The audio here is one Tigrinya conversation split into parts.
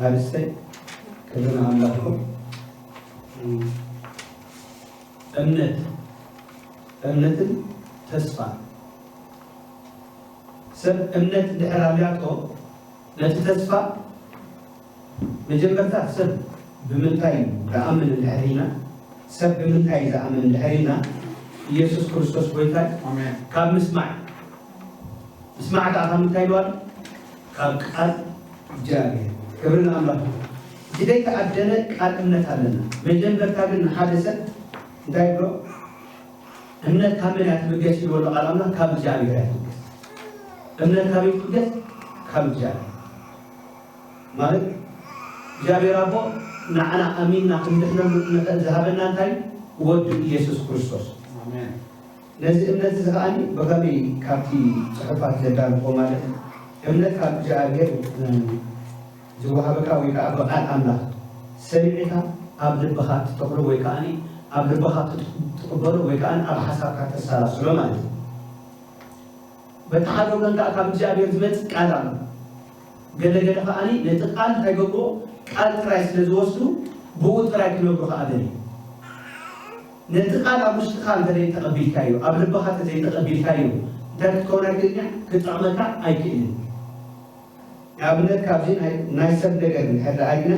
ኣርእስተይ ክብርን ኣምላኽኩም። እምነት፣ እምነትን ተስፋ። ሰብ እምነት እንድሕር ኣልያቶ፣ ነቲ ተስፋ መጀመርታ ሰብ ብምንታይ ዝኣምን እንድሕር ኢልና፣ ሰብ ብምንታይ ዝኣምን እንድሕር ኢልና፣ ኢየሱስ ክርስቶስ ጎይታ ኣሜን። ካብ ምስማዕ፣ ምስማዕ ከዓ ካብ ምንታይ ይበሃል? ካብ ቃል እግዚኣብሔር። ክብሪ ንኣምላኽ። እቲ ዘይተኣደነ ቃል እምነት ኣለና። መጀመርታ ግን ንሓደ ሰብ እንታይ ይብሎ? እምነት ካብ መን እያ ትብገስ ይብሎ ቃል ኣምላኽ? ካብ እግዚኣብሔር እያ ትብገስ። እምነት ካበይ ትብገስ? ካብ እግዚኣብሔር። ማለት እግዚኣብሔር ኣቦ ንዓና ኣሚንና ክንድሕነሉ እንኽእል ዝሃበና እንታይ? ወዱ ኢየሱስ ክርስቶስ። ኣሜን። ነዚ እምነት እዚ ከኣኒ ብኸመይ ካብቲ ጽሑፋት ዘዳልፎ ማለት እምነት ካብ እግዚኣብሔር፣ እ፣ ዝወሃበካ ወይ ከዓ ብቃል ኣምላኽ ሰሚዕካ ኣብ ልብኻ ትተኽሎ ወይ ከኣኒ ኣብ ልብኻ ትት-፣ ትቕበሎ ወይ ከኣኒ ኣብ ሓሳብካ ተሰላስሎ ማለት እዩ። በቲ ሓደ ወገን ከዓ ካብ እግዚኣብሔር ዝመጽእ ቃል ኣሎ። ገለ ገለ ከኣኒ ነቲ ቃል እንታይ ገብርዎ? ቃል ጥራይ ስለ ዝወስዱ ብኡ ጥራይ ክነብሩ ከዓ ደልዩ። ነቲ ቃል ኣብ ውሽጥኻ እንተ ዘይተቐቢልካዮ፣ ኣብ ልብኻ እንተ ዘይተቐቢልካዮ፣ እንታይ ክትከውን ኣይክእልን እያ? ክጠቕመካ ኣይክእልን። ንኣብነት ካብዚ ናይ፣ ናይ ሰብ ነገር እንድሕር ደኣ ርኢና፣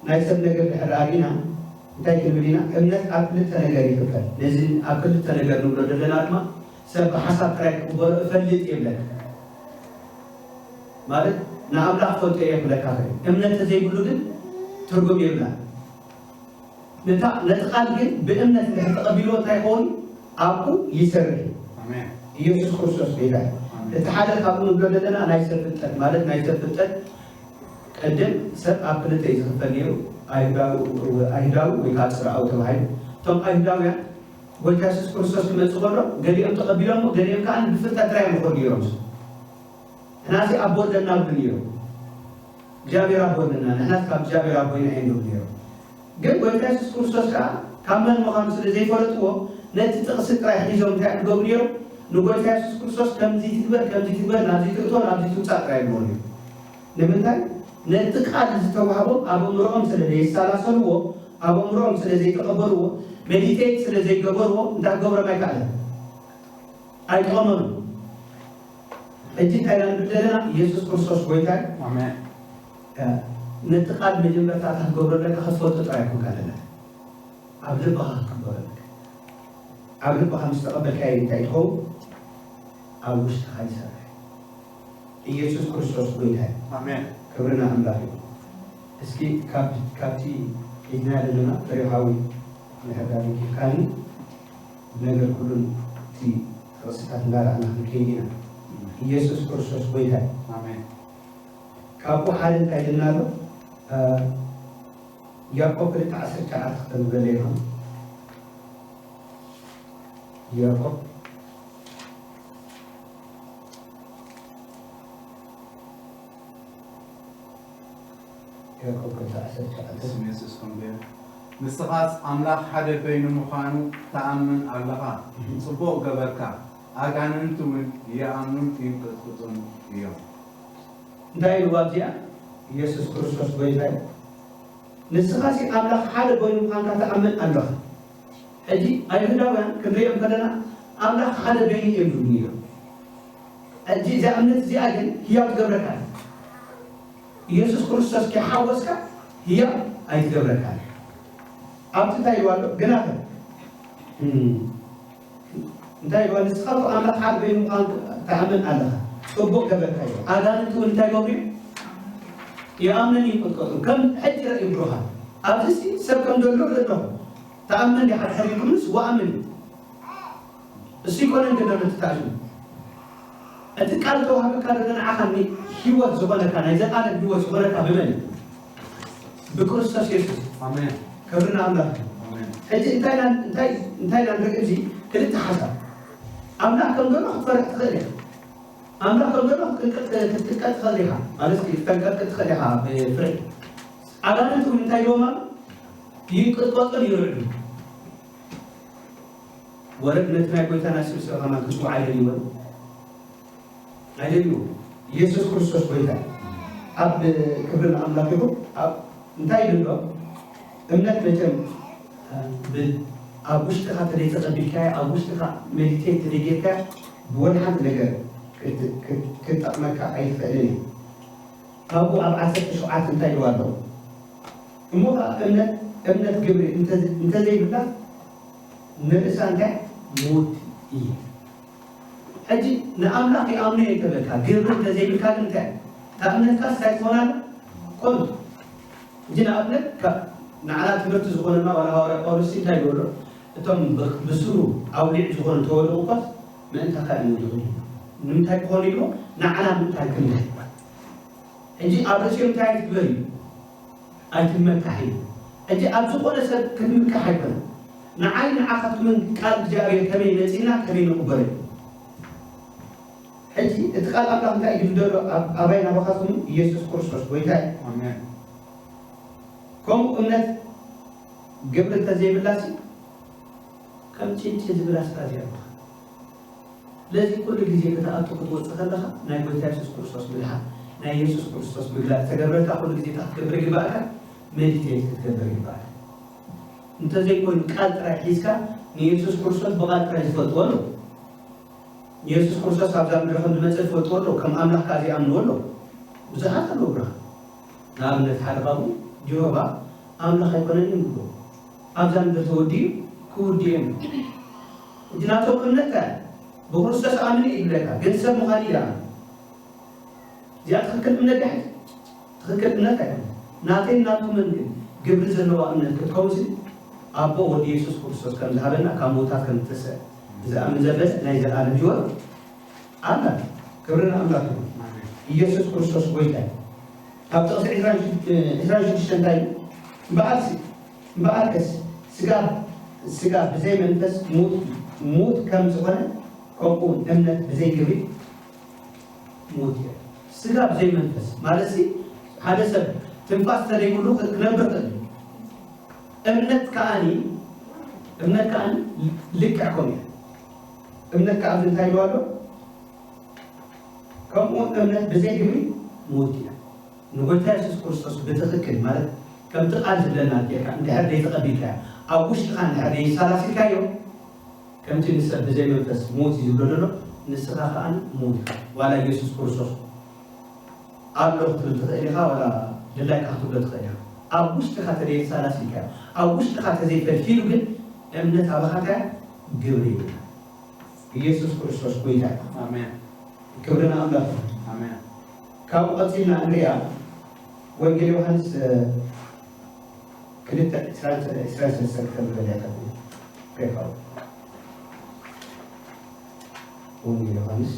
ናይ ሰብ ነገር እንድሕር ደኣ ርኢና፣ እንታይ ክንብል ኢና? እምነት ኣብ ክልተ ነገር ይኽፈል። ነዚ ኣብ ክልተ ነገር ንብሎ ዘለና ድማ፣ ሰብ ብሓሳብ ጥራይ ክቕበሎ እፈልጥ የብለን። ማለት ንኣምላኽ ፈልጦ እየ ክብለካ ክእል። እምነት ተዘይብሉ ግን ትርጉም የብላን። ነታ፣ ነቲ ቃል ግን ብእምነት እንድሕር ተቐቢልዎ እንታይ ይኸውን? ኣብኡ ይሰርሕ። ኣሜን። ኢየሱስ ክርስቶስ ጎይታ እዩ። ኣሜን። እቲ ሓደ ካብኡ ንብሎ ዘለና ናይ ሰብ ፍልጠት ማለት ናይ ሰብ ፍልጠት ቅድም ሰብ ኣብ ክልተ እዩ ዝኽፈል ነይሩ። ኣይሁዳዊ፣ ኣይሁዳዊ ወይ ከዓ ጽርኣዊ ተባሂሉ። እቶም ኣይሁዳውያን ጎይታ የሱስ ክርስቶስ ክመጽእ ከሎ ገሊኦም ተቐቢሎሞ፣ ገሊኦም ከዓ ብፍልጠት ጥራይ እዮም ዝኸዱ ነይሮም። ንሕናሲ ኣቦ ኣለና ይብሉ ነይሮም። እግዚኣብሔር ኣቦ ኣለና፣ ንሕናስ ካብ እግዚኣብሔር ኣቦ ኢና እዮም ዝብሉ ነይሮም። ግን ጎይታ የሱስ ክርስቶስ ከዓ ካብ መን ምዃኑ ስለ ዘይፈለጥዎ፣ ነቲ ጥቕሲ ጥራይ ሒዞም እንታይ እዮም ዝገብሩ ነይሮም? ንጎይታ የሱስ ክርስቶስ ከምዚ ትግበር፣ ከምዚ ትግበር፣ ናብዚ ትእቶ፣ ናብዚ ትውፃእ ጥራይ ይብልዎ ነይሮም። ንምንታይ? ነቲ ቃል ዝተዋህቦም ኣብ ኣእምሮኦም ስለ ዘየሰላሰልዎ፣ ኣብ ኣእምሮኦም ስለ ዘይተቐበልዎ፣ ሜዲቴት ስለ ዘይገበርዎ፣ እንታይ ክገብሮም ኣይከኣለን? ኣይጠቐመሉን። ሕጂ እንታይ ኢና ንብል ዘለና? ኢየሱስ ክርስቶስ ጎይታ እዩ። ኣሜን። እ፣ ነቲ ቃል መጀመርታ እታ ክትገብሮ ኣለካ ክትፈልጦ ጥራይ ኣይኮንካ ኣለካ። ኣብ ልብኻ ክትቅበሎ ኣለካ። ኣብ ልብኻ ምስ ተቐበልካዮ እንታይ ትኸውን? ኣብ ውሽጥኻ ይሰርሕ። ኢየሱስ ክርስቶስ ጎይታ እዩ። ኣሜን። ክብሪ ንኣምላኽ ይኹን። እስኪ ካብ-፣ ካብቲ ሒዝናዮ ዘለና ፍሬው ሓዊ ንሕዳግ ይካኒ ነገር ኩሉን እቲ ጥቕስታት እንዳረኣና ክንከይድ ኢና። ኢየሱስ ክርስቶስ ጎይታ እዩ። ኣሜን። ካብኡ ሓደ እንታይ ኢልና ኣሎ? እ፣ ያዕቆብ ክልተ ዓሰርተ ሸውዓተ ክተንብበለይ ኢኹም። ያዕቆብ ያዕቆብ ክልተ ዓሰርተ ሸውዓተ። ስም የሱስ ክንብዮ። ንስኻስ ኣምላኽ ሓደ በይኑ ምዃኑ ትኣምን ኣለኻ። እህ። ጽቡቕ ገበርካ። ኣጋንንቲ እውን ይኣምኑን ይንቅጥቅጡን እዮም። እንታይ ኢልዋ ኣብዚኣ? ኢየሱስ ክርስቶስ ጎይታ እዩ። ንስኻሲ ኣምላኽ ሓደ በይኑ ምዃንካ ትኣምን ኣለኻ። ሕጂ ኣይሁዳውያን ክንሪኦም ከለና ኣምላኽ ሓደ በይኑ እዮም ዝብሉ ነይሮም። ሕጂ እዛ እምነት እዚኣ ግን ህያው ትገብረካ እያ። ኢየሱስ ክርስቶስ ከይሓወስካ ህያው ኣይትገብረካ እያ። ኣብቲ እንታይ ኢልዋ ኣሎ? ግናኸ፣ እም፣ እንታይ ኢልዋ? ንስኻ እኮ ኣምላኽ ሓደ በይኑ ምዃኑ ትኣምን ኣለኻ። ጽቡቕ ገበርካ ኢልዋ። ኣጋንንቲ እውን እንታይ ይገብሩ እዮም? ይኣምኑን ይንቀጥቀጡን። ከም ሕጂ ረእዩ ብሩኻት። ኣብዚሲ ሰብ ከም ዘሎ ኣለኹ። ተኣምን ዲኻ ድሕር ኢልኩምስ ወኣምን እዩ። እሱ ይኮነን ግን ነቲ ተኣዝሙ። እቲ ቃል ተዋህበካ ዘሎ ንዓኻ ኒ-፣ ህይወት ዝኾነካ፣ ናይ ዘላለም ህይወት ዝኾነካ ብመን እዩ? ብክርስቶስ የሱስ። ኣሜን። ክብሪ ንኣምላኽ። ኣሜን። ሕጂ እንታይ ኢና፣ እንታይ፣ እንታይ ኢና ንርኢ? እዚ ክልተ ሓሳብ። ኣምላኽ ከም ዘሎ ክትፈርሕ ትኽእል ኢኻ። ኣምላኽ ከም ዘሎ ክትቅጥቀጥ፣ ክትቅጥቀጥ ትኽእል ኢኻ። ማለት ክትቀጥቀጥ ትኽእል ኢኻ ብፍርሒ። ኣጋንንቲ እውን እንታይ ኢልዎም ኣሎ? ይንቅጥቀጡን ይርዕዱን። ወረድ ነቲ ናይ ጎይታና ስም ስለ ከማን ክጽውዓ ኣይደልይዎን። ኣይደልይዎ። ኢየሱስ ክርስቶስ ጎይታ እዩ። ኣብ ክብሪ ንኣምላኽ ይኹን። ኣብ እንታይ ይብል ኣሎ? እምነት መቸም ብ- ኣብ ውሽጥኻ ተደይተቐቢልካዮ፣ ኣብ ውሽጥኻ ሜዲቴት ተደይጌርካ ብወላ ሓንቲ ነገር ክት- ክት- ክትጠቕመካ ኣይትኽእልን እዩ። ካብኡ ኣብ ዓሰርተ ሸውዓተ እንታይ ይብሉ ኣለዉ? እሞ ኸዓ እምነት እምነት ግብሪ እንተ- እንተዘይብላ ንርእሳ እንታይ? ሞት እዩ። ሕጂ ንኣምላኽ ይኣምኖ እየ እንተበልካ፣ ግብሪ እንተዘይብልካ ግን እንታይ? እታ እምነትካስ እንታይ ትኾን ኣላ? ኮንቱ። ሕጂ ንኣብነት ካብ ንዓና ትምህርቲ ዝኾነና ዋላ ሃዋርያ ጳውሎስ እንታይ ይብሎ? እቶም ብ- ብስሩ ኣውሊዕ ዝኾኑ ተወልቑ እኳስ ምእንታኻ እዮም ወዲቑ። ንምንታይ ክኾኑ ኢሉ? ንዓና ምእንታይ ክንድሕን። ሕጂ ኣብ ርእሲኦም እንታይ ኣይትግበር እዩ? ኣይትመካሕ እዩ። ሕጂ ኣብ ዝኾነ ሰብ ክትምካሕ ኣይኮነን። ንዓይ ንዓኻትኩምን ቃል እግዚኣብሔር ከመይ መጺና ከመይ ንቕበሎ እዩ። ሕጂ እቲ ቃል ኣምላኽ እንታይ እዩ ዝብል ዘሎ? ኣብ- ኣባይ ናባኻትኩም ኢየሱስ ክርስቶስ ጎይታ እዩ። ኣሜን። ከምኡ እምነት ግብሪ እንተዘይብላሲ ከም ጭንጪ ዝብል ኣስራት እያ። ስለዚ ኩሉ ግዜ ክትኣቱ ክትወፅእ ከለኻ ናይ ጎይታ የሱስ ክርስቶስ ምድሓን ናይ የሱስ ክርስቶስ ምግላፅ ተገብረልካ ኩሉ ግዜ እንታይ ክትገብር ይግባእካ? ሜዲቴት ክትገብር ይግባእካ። እንተዘይኮይኑ ቃል ጥራይ ሒዝካ ንየሱስ ክርስቶስ ብቃል ጥራይ ዝፈልጥዎ ኣለዉ። የሱስ ክርስቶስ ኣብዛ ምድሪ ከም ዝመፀ ዝፈልጥዎ ኣለዉ። ከም ኣምላኽ ከዓ ዘይኣምንዎ ኣለዉ። ብዙሓት ኣለዉ ብርሃን። ንኣብነት ሓደ ካብኡ ጀሆቫ ኣምላኽ ኣይኮነን እዩ ዝብሎ። ኣብዛ ምድሪ ተወዲኡ ክውድእ እዮም። እቲ ናቶም እምነት እንታይ? ብክርስቶስ ኣምን እዩ ይብለካ፣ ግን ሰብ ምዃን እዩ ይኣምን። እዚኣ ትኽክል እምነት ድያ? ትኽክል እምነት ኣይኮነን። ናተይን ናትኩምን ግን ግብሪ ዘለዋ እምነት ክትከውንሲ ኣቦ ወዲ የሱስ ክርስቶስ ከም ዝሃበና ካብ ሞታት ከም ዝተሰ ዝኣምን ዘበለ ናይ ዘለኣለም ህይወት ኣላ። ክብሪ ንኣምላኽ ይኹን። ኢየሱስ ክርስቶስ ጎይታ እዩ። ኣብ ጥቕሲ ዕስራን ሽዱሽተ እንታይ እዩ? እምበኣርሲ እምበኣርከስ ስጋ ስጋ ብዘይ መንፈስ ሙት ሙት ከም ዝኾነ ከምኡ እውን እምነት ብዘይ ግብሪ ሙት እዩ። ስጋ ብዘይ መንፈስ ማለት ሲ ሓደ ሰብ ትንፋስ ተደይብሉ ክነብር ይኽእል እዩ። እምነት ከዓኒ እምነት ከዓኒ ልክዕ ከምኡ እዩ። እምነት ከዓ ኣብዚ እንታይ ይብሉ ኣሎ? ከምኡ እውን እምነት ብዘይ ግብሪ ሙት እዩ። ንጎይታ የሱስ ክርስቶስ ብትኽክል ማለት ከምቲ ቃል ዝብለና ጌርካ እንድሕር ዘይተቐቢልካዮ ኣብ ውሽጥኻ እንድሕር ዘይሳላሲልካዮ ከምቲ ንሰብ ብዘይ መንፈስ ሙት እዩ ዝብሎ ዘሎ ንስኻ ከዓ ሙት ኢኻ። ዋላ ኢየሱስ ክርስቶስ ኣሎ ክትብል ትኽእል ኢኻ፣ ዋላ ድላይካ ክትብሎ ትኽእል ኢኻ። ኣብ ውሽጥኻ ተዘይተሳላሲልካዮ ኣብ ውሽጥኻ ተዘይፈልፊሉ ግን እምነት ኣባኻ እንታይ ግብሪ ይብላ። ኢየሱስ ክርስቶስ ጎይታ እዩ። ኣሜን። ክብሪ ንኣምላኽ። ኣሜን። ካብኡ ቀጺልና እንሪኣ ወንጌል ዮሃንስ ክልተ ዕስራን ሰለስተን ከም ዝበለ ይኸፍል። ከይፋው ወንጌል ዮሃንስ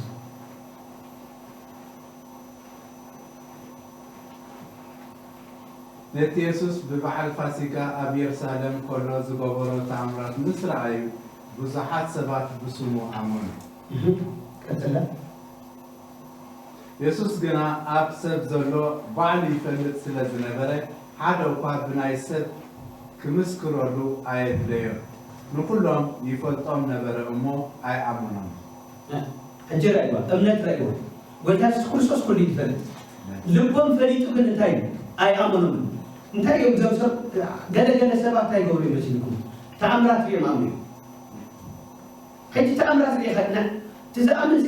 ነቲ የሱስ ብበዓል ፋሲጋ ኣብ የሩሳሌም ከሎ ዝገበሮ ተኣምራት ምስ ረኣዩ ብዙሓት ሰባት ብስሙ ኣመኑ። ቀጥለ። የሱስ ግና ኣብ ሰብ ዘሎ ባዕሉ ይፈልጥ ስለ ዝነበረ ሓደ እኳ ብናይ ሰብ ክምስክረሉ ኣየድለዮን። ንኹሎም ይፈልጦም ነበረ እሞ ኣይኣመኖምን። ሕጂ ረእይዋ እምነት ረእይዋ ጎይታ የሱስ ክርስቶስ ኩሉ ይፈልጥ ልቦም ፈሊጡ ግን እንታይ እዩ ኣይኣመኖምን እንታይ እዮም እዞም ሰብ ገለገለ ሰባት እንታይ ይገብሩ ይመስልኩም ተኣምራት እዮም ኣምኑ ሕጂ ተኣምራት ሪኢኻ እና እቲ ዝኣምን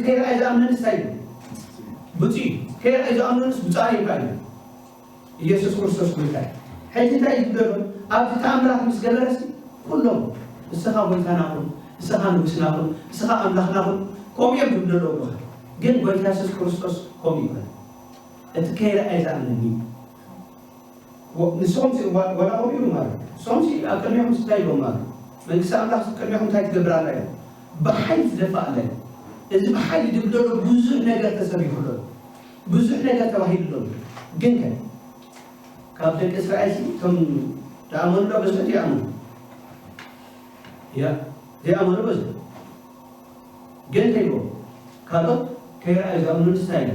ከይረኣይ ዝኣምነንስ እንታይ እዩ ብፁዕ እዩ ከይረኣይ ዝኣምነንስ ብፁዓን እዮም ኢየሱስ ክርስቶስ ጎይታ እዩ። ሕጂ እንታይ እዩ ዝብለሎም? ኣብዚ ተኣምራት ምስ ገበረሲ ኩሎም እስኻ ጎይታና ኩን፣ እስኻ ንጉስና ኩን፣ እስኻ ኣምላኽና ኩን ከምኡ እዮም ዝብሉ ኣለዉ ኣለኻ። ግን ጎይታ የሱስ ክርስቶስ ከምኡ ይኮነ። እቲ ከይረኣየ ዝኣምን እዩ። ንስኹም ዋላ ከምኡ ኢሉ ማለት ንስኹም ኣብ ቅድሚኹም እንታይ ኢሎም ማለት መንግስቲ ኣምላኽ ቅድሚኹም እንታይ ትገብር ኣላ እዮም ብሓይሊ ዝደፋእ ኣላ እዮም። እዚ ብሓይሊ ዝብል ዘሎ ብዙሕ ነገር ተሰሪሑ ኣሎ። ብዙሕ ነገር ተባሂሉ ኣሎ። ግን ከ ካብ ደቂ እስራኤል ሲ እቶም ዝኣመኑ ዶ በዝሑ ዘይኣመኑ? ያ ዘይኣመኑ በዝሑ። ግን ከይቦ ካልኦት ከይረኣዩ ዝኣምኑ ንስታይ እዩ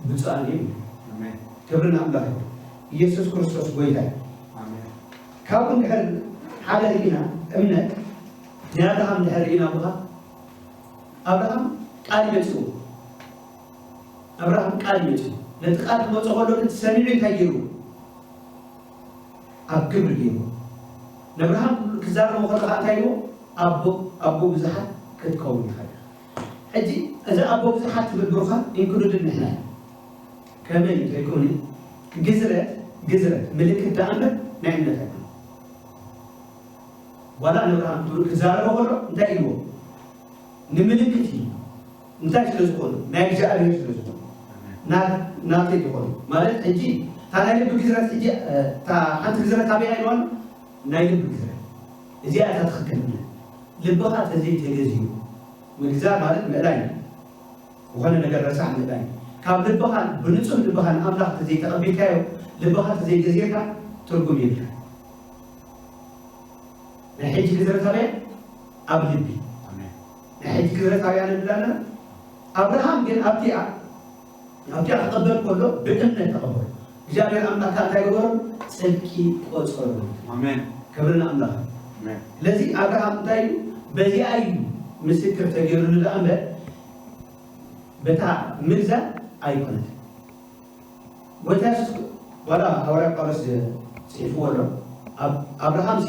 ብፁዓን እዩ። ኣሜን። ክብሪ ንኣምላኽ እዩ። ኢየሱስ ክርስቶስ ጎይታ እዩ። ኣሜን። ካብኡ እንድሕር ሓደ ርኢና እምነት ናይ ኣብርሃም እንድሕር ርኢና ብኻ ኣብርሃም ቃል መፅኡ ኣብርሃም ቃል መፅኡ ነቲ ቃል ክመጾ ከሎ ግን ሰሚዑ እንታይ ገይሩ? ኣብ ግብሪ ገይሩ። ንኣብርሃም ክዛረቦ ከሎ ከዓ እንታይ ኢልዎ? ኣቦ ኣቦ ብዙሓት ክትከውን ኢኻ ኢኻ። ሕጂ እዚ ኣቦ ብዙሓት ትብል ብሩኻ ኢንክሉድድ ንሕና ኢና። ከመይ እንተይኮነ ግዝረት ግዝረት ምልክት ደኣ እምበር ናይ እምነት ኣይኮነ። ዋላ ንኣብርሃም ክዛረቦ ከሎ እንታይ ኢልዎ? ንምልክት እዩ። እንታይ ስለ ዝኾኑ? ናይ እግዚኣብሔር ስለ ዝኾኑ፣ ናተይ ዝኾኑ ማለት። ሕጂ እታ ናይ ልቢ ግዝረት፣ ሕጂ እታ ሓንቲ ግዝረት ኣበይ ኢልዋ ኣሎ? ናይ ልቢ ግዝረት እዚኣ እታ ትኽክል እምነት። ልብኻ ተዘይተገዝዩ ምግዛር ማለት ምእላይ እዩ። ዝኾነ ነገር ረሳሕ ምእላይ እዩ። ካብ ልብኻ ብንጹህ ልብኻ ንኣምላኽ ተዘይተቐቢልካዮ፣ ልብኻ ተዘይገዚርካ ትርጉም የብልካ። ናይ ሕጂ ግዝረት ኣበይ? ኣብ ልቢ። ናይ ሕጂ ግዝረት ኣበይ ንብል ኣለና? ኣብርሃም ግን ኣብቲኣ ኣብቲኣ ክቐበል ከሎ ብእምነት ተቐበሉ። እግዚኣብሔር ኣምላኽ ከዓ እንታይ ገበረሉ? ጽድቂ ቆጸረሉ። ኣሜን። ክብሪ ንኣምላኽ። ኣሜን። ስለዚ ኣብርሃም እንታይ እዩ? በዚኣ እዩ ምስክር ተገይሩሉ ደኣ እምበር በታ ምግዛእ ኣይኮነትን። ጎይታ የሱስ ዋላ ሃዋርያ ጳውሎስ ጽሒፍዎ ኣሎ። ኣብ ኣብርሃምሲ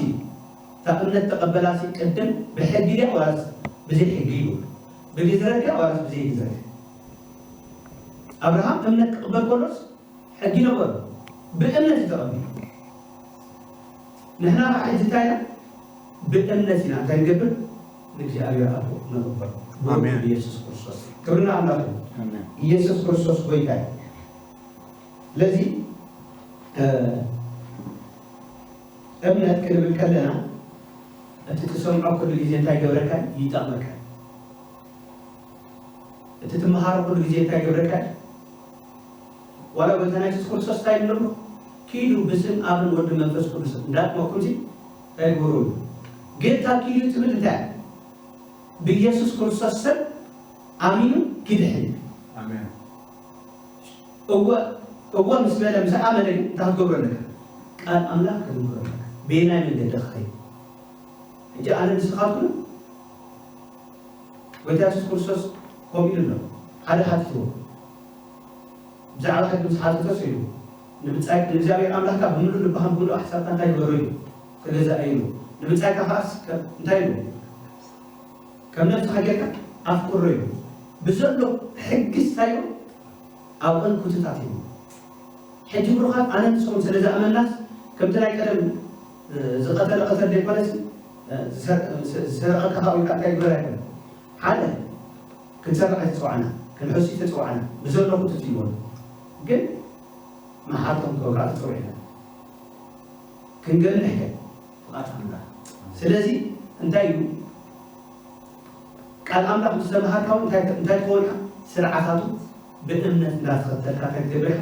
እታ እምነት ተቐበላሲ ቅድም ብሕጊ ድያ ዋላስ ብዘይ ሕጊ እዩ? ብግዝረት ድያ ዋላስ ብዘይ ግዝረት? ኣብርሃም እምነት ክቕበል ከሎስ ሕጊ ነበሮ። ብእምነት እዩ ተቐቢሉ። ንሕና ከዓ ሕጂ እንታይ ኢና? ብእምነት ኢና እንታይ ንገብር? ንእግዚኣብሔር ኣቦ ንቕበሎ። ኣሜን። ብኢየሱስ ክርስቶስ ክብርና ኣምላኽ እዩ። ኣሜን። ኢየሱስ ክርስቶስ ጎይታ እዩ። ስለዚ እምነት ክንብል ከለና እቲ ትሰምዖ ኩሉ ግዜ እንታይ ገብረካ? ይጠቕመካ። እቲ ትመሃሮ ኩሉ ግዜ እንታይ ገብረካ? ዋላ ጎይታና የሱስ ክርስቶስ እንታይ ንብሎ? ኪዱ ብስም ኣብን ወዲ መንፈስ ቅዱስ እንዳጥመኩም ሲ እንታይ ግበሩ? ግን ካብ ኪዱ ትብል እንታይ? ብኢየሱስ ክርስቶስ ስም ኣሚኑ ክድሕን። ኣሜን። እወ እወ ምስ በለ ምስ ኣመነ ግን እንታይ ክትገብሮ ኣለካ? ቃል ኣምላኽ ክትንገሮ ኣለካ። በየናይ መንገዲ ክኸይድ? ሕጂ ኣነ ንስኻትኩም ጎይታ የሱስ ክርስቶስ ከምኡ ኢሉ ኣሎ። ሓደ ሓቲትዎ ብዛዕባ ሕጊ ምስ ሓተቶስ ኢሉ ንብጻይ ንእግዚኣብሔር ኣምላኽካ ብምሉእ ልብኻን ብምሉእ ሓሳብካ እንታይ ግበሮ ኢሉ ተገዛእ ኢሉ ንብጻይካ ከኣስ እንታይ ኢሉ ከም ነብስኻ ጌርካ ኣፍቅሮ እዩ። ብዘሎ ሕጊ ስታይሉ ኣብ እንኩትታት እዩ። ሕጂ ብሩኻት ኣነ ንስኹም ስለ ዝኣመናስ ከምቲ ናይ ቀደም ዝቐተለ ቀተል ዘይኮነሲ ዝሰረቐካ ከዓ ወይ ከዓ እንታይ ግበር ኣይኮነ ሓደ ክንሰርቕ ኣይተፅዋዕና ክንሕሱ ተፅዋዕና ብዘሎ ኩትት ይበሉ ግን መሓርቶም ክገብራ ተፀዊዕና ክንገንሕ ከ ፍቓድ ኣምላኽ። ስለዚ እንታይ እዩ ቃል ኣምላኽ ምስ ተምሃርካ እውን እንታይ እንታይ ትኸውን ኢኻ? ስርዓታቱ ብእምነት እንዳተኸተልካ እንታይ ትገብር ኢኻ?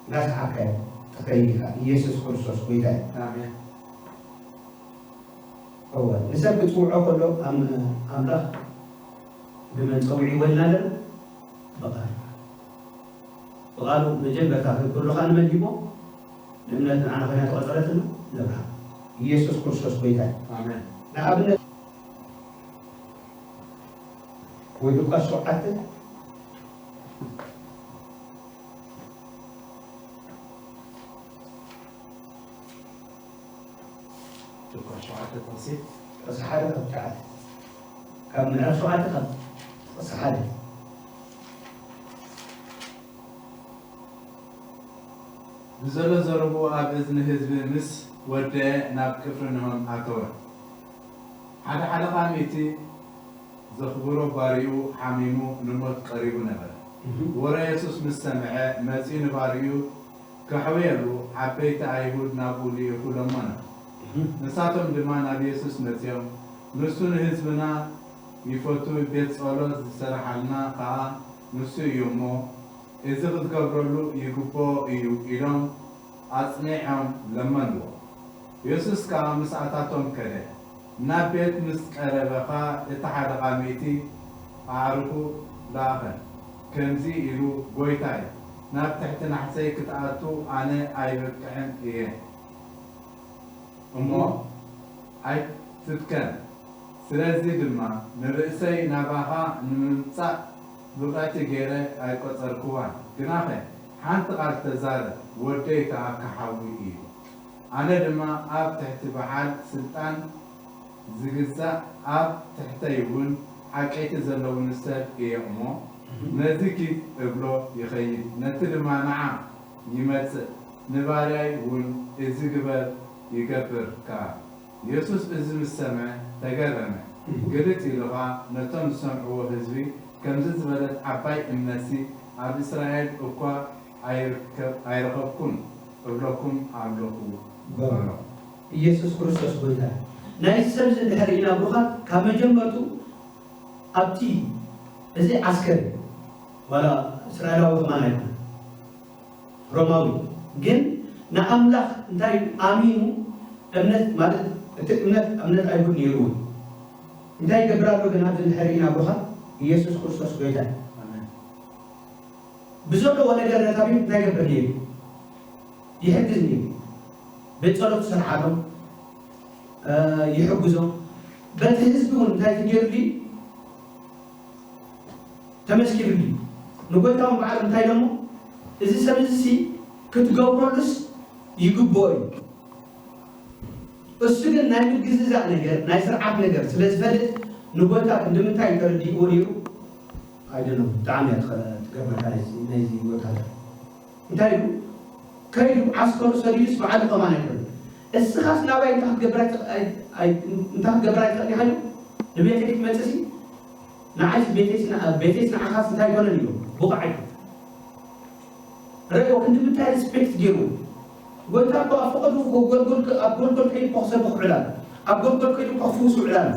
እንዳሰዓብካዮ ትኸይድ ኢኻ። ኢየሱስ ክርስቶስ ጎይታ እዩ። ኣሜን። እወ ንሰብ ክፅውዖ ከሎ ኣም- ኣምላኽ ብመን ፀዊዕዎ ኢልና ኣለና? ብቓል ብቓሉ መጀመርታ ክንክሉ ከዓ ንመን ሂቦ? ንእምነት ንዓና ኮይና ተቐጸረትና ንብርሃን ኢየሱስ ክርስቶስ ጎይታ እዩ። ኣሜን። ንኣብነት ወይ ሉቃስ ሸውዓተ ሉቃስ ሸውዓተ ጥቕሲ ጥቕሲ ሓደ ካብ ትሽዓተ ካብ ምዕራፍ ሸውዓተ ካብ ጥቕሲ ሓደ ብዘሎ ዘረብኡ ኣብ እዝኒ ህዝቢ ምስ ወደአ ናብ ቅፍርንሆም ኣተወ። ሓደ ሓለቓ ሚእቲ ዘኽብሮ ባርይኡ ሓሚሙ ንሞት ቀሪቡ ነበረ። ወረ የሱስ ምስ ሰምዐ መጺኡ ንባርይኡ ከሕውየሉ ዓበይቲ ኣይሁድ ናብኡ ልኢኹ ለመኖ። ንሳቶም ድማ ናብ የሱስ መጺኦም ንሱ ንህዝብና ይፈቱ ቤት ጸሎት ዝሰርሓልና ከኣ ንሱ እዩ እሞ እዚ ክትገብረሉ ይግብኦ እዩ ኢሎም ኣጽኒዖም ለመንዎ። የሱስ ከኣ ምስኣታቶም ከደ። ናብ ቤት ምስ ቀረበ ኸኣ እቲ ሓለቓ ሚእቲ ኣዕሩኹ ለኣኸ፣ ከምዚ ኢሉ፣ ጐይታይ፣ ናብ ትሕቲ ናሕሰይ ክትኣቱ ኣነ ኣይበቅዕን እየ። እሞ ኣይትድከም፣ ስለዚ ድማ ንርእሰይ ናባኻ ንምምጻእ ብቐቲ ገይረ ኣይቆጸርክዋን። ግናኸ ሓንቲ ቓል ተዛረብ፣ ወደይ ከኣ ክሓዊ እዩ። ኣነ ድማ ኣብ ትሕቲ በዓል ስልጣን ዝግዛእ፣ ኣብ ትሕተይ እውን ዓቀይቲ ዘለውኒ ሰብ እየ እሞ፣ ነዚ ኪድ እብሎ ይኸይድ፣ ነቲ ድማ ንዓ ይመጽእ፣ ንባርያይ እውን እዚ ግበር ይገብር ከኣ። የሱስ እዚ ምስ ሰምዐ ተገረመ። ግልጽ ኢሉ ኸኣ ነቶም ዝሰምዕዎ ህዝቢ፣ ከምዚ ዝበለት ዓባይ እምነትሲ ኣብ እስራኤል እኳ ኣይርከብ-፣ ኣይረኸብኩን እብለኩም ኣለኹ በሎ። ኢየሱስ ክርስቶስ ጐይታ እዩ። ናይዚ ሰብ እዚ እንድሕር ርኢና ብሩኻት፣ ካብ መጀመርቱ ኣብቲ እዚ ዓስከር እዩ። ዋላ እስራኤላዊ ከማን ኣይኮነን። ሮማዊ ግን ንኣምላኽ እንታይ ኣሚኑ እምነት ማለት እቲ እምነት እምነት ኣይሁድ ነይሩ እውን እንታይ ይገብር ኣሎ ግን ኣብዚ እንድሕር ኢና ብሩኻት ኢየሱስ ክርስቶስ ጎይታ እዩ። ኣሜን። ብዘለዎ ነገር ነታ ቤት እንታይ ይገብር ነይሩ? ይሕግዝ ነይሩ። ቤት ጸሎት ይሰርሓሎም፣ እ፣ ይሕግዞም። በቲ ህዝቢ እውን እንታይ ትገይሩ ድዩ? ተመስኪሩ ድዩ? ንጎይታ እውን በዓል እንታይ ኢሎሞ? እዚ ሰብ እዚ ሲ ክትገብረሉስ ይግብኦ እዩ። እሱ ግን ናይ ምግዝዛእ ነገር፣ ናይ ስርዓት ነገር ስለ ዝፈልጥ ንጎይታ ክንዲ ምንታይ ተረዲእዎ ነይሩ? ኣይደለም፣ ብጣዕሚ እያ ትኸ-፣ ትገርመካ ናይዚ፣ ናይዚ ወታደር። እንታይ ኢሉ? ከይዱ ዓስከሩ ሰዲዱስ በዓሉ ከማን ኣይኮነን። እስኻስ ናባይ እንታይ ክትገብር ኣይትኽ-፣ ኣይ-፣ ኣይ-፣ እንታይ ክትገብር ኣይትኽእልን ኢኻ ኢሉ? ንቤተይ ክትመጽእሲ ንዓይስ ቤተይስ ንዓ-፣ ቤተይስ ንዓኻስ እንታይ ኣይኮነን ኢሉ። ብቑዕ ኣይኮነን። ርእዮ ክንዲ ምንታይ ሪስፔክት ገይሩ። ጎይታ እኮ ኣብ ፈቐዱ እኮ ጎልጎል ከ-፣ ኣብ ጎልጎል ከይዱ እኮ ክሰብኽ ውዕል ኣሎ። ኣብ ጎልጎል ከይዱ እኮ ክፍውስ ውዕል ኣሎ።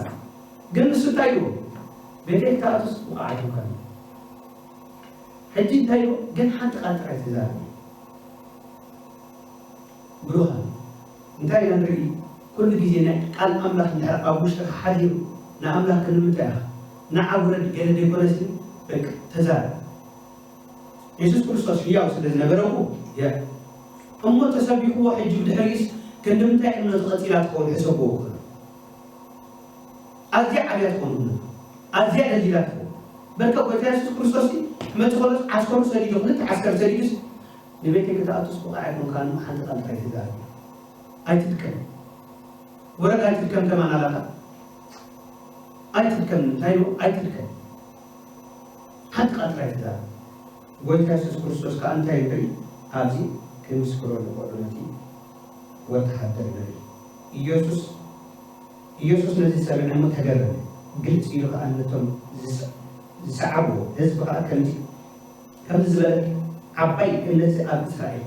ግን ንሱ እንታይ ኢሉ? ቤተይ ክትኣቱስ ብቑዕ ኣይኮንካን። ሕጂ እንታይ ኢሉ? ግን ሓንቲ ቃል ጥራይ ተዛረበ። ብሩኻት፣ እንታይ ኢና ንርኢ? ኩሉ ግዜ ናይ ቃል ኣምላኽ እንድሕር ኣብ ውሽጥኻ ሓዲሩ፣ ንኣምላኽ ክንምንታይ ኢኻ? ንዓ ውረድ ገለ ዘይኮነሲ፣ በቃ ተዛረብ። የሱስ ክርስቶስ ህያው ስለ ዝነበረ እኮ፣ ያ። እሞ ተሰቢኽዎ ሕጂ ብድሕሪኡስ ክንዲ ምንታይ እምነቱ ቀጺላ ትኸውን ሕሰብዎ እኮ። ኣዝያ ዓብያ ትኾን እምነቱ። ኣዝያ ደልዲላ ትኾን። በቃ ጎይታ የሱስ ክርስቶስ መጽእ ከሎስ ዓስከሩ ሰዲዱ፣ ክልተ ዓስከር ሰዲዱስ ንቤተይ ክትኣቱስ ብቑዕ ኣይኮንካን እሞ ሓንቲ ቃል ጥራይ ተዛረብ። ኣይትድከም። ወረድ ኣይትድከም ከማን ኣላታ። ኣይትድከም፣ እንታይ ኢሉ? ኣይትድከም። ሓንቲ ቃል ጥራይ ተዛረብ። ጎይታ የሱስ ክርስቶስ ከኣ እንታይ ንርኢ? ኣብዚ ክምስክሮ ንኽእሉ ነቲ ወተሃደር ንርኢ። ኢየሱስ፣ ኢየሱስ ነዚ ሰምዐ እሞ ተገረመ። ግልጽ ኢሉ ከኣ ነቶም ዝሰ-፣ ዝሰዓብዎ ህዝቢ ከኣ ከምዚ፣ ከምዚ ዝበለት ዓባይ እምነት ኣብ እስራኤል።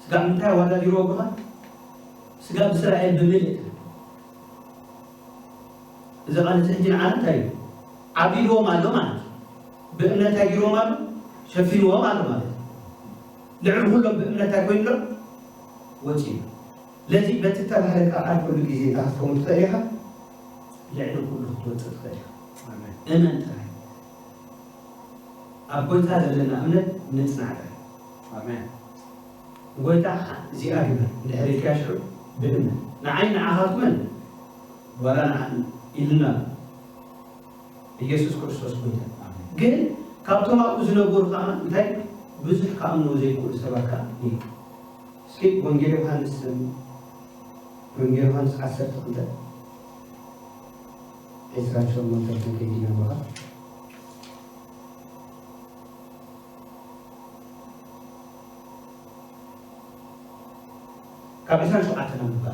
ስጋብ ምንታይ ኣወዳዲርዎ ብኻ? ስጋብ እስራኤል ብምልእታ። እዚ ቃል እዚ ሕጂ ንዓና እንታይ እዩ? ዓቢድዎም ኣሎ ማለት እዩ። ብእምነት እንታይ ገይርዎም ኣሎ? ሸፊንዎም ኣሎ ማለት እዩ። ልዕሊ ኩሎም ብእምነት እንታይ ኮይኑሎም? ወፂኡ። ለዚ በቲ እተባህለካ ቃል ኩሉ ግዜ እንታይ ክትከውን ትኽእል ኢኻ? ልዕሊ ኩሉ ክትወፅእ ትኽእል ኢኻ። ኣሜን። እመን ጥራይ። ኣብ ጎይታ ዘለና እምነት ንጽናዕ ጥራይ። ኣሜን። ጎይታ እዚኣ ግበር እንድሕር ኢልካ ሽዑ ብእምነት። ንዓይ ንዓኻትኩምን ዋላ ንዓ-፣ ኢልና ኢየሱስ ክርስቶስ ጎይታ። ኣሜን። ግን ካብቶም ኣብኡ ዝነበሩ ከኣ እንታይ ብዙሕ ክኣምንዎ ዘይክእሉ ሰባት ከኣ ነይሩ። እስኪ ወንጌል ዮሃንስ፣ ወንጌል ዮሃንስ ዓሰርተ ክልተ ዕስራን ሸሞንተን ከይዲ ነንብባ። ካብ ዕስራን ሸውዓተን ኣንብባ።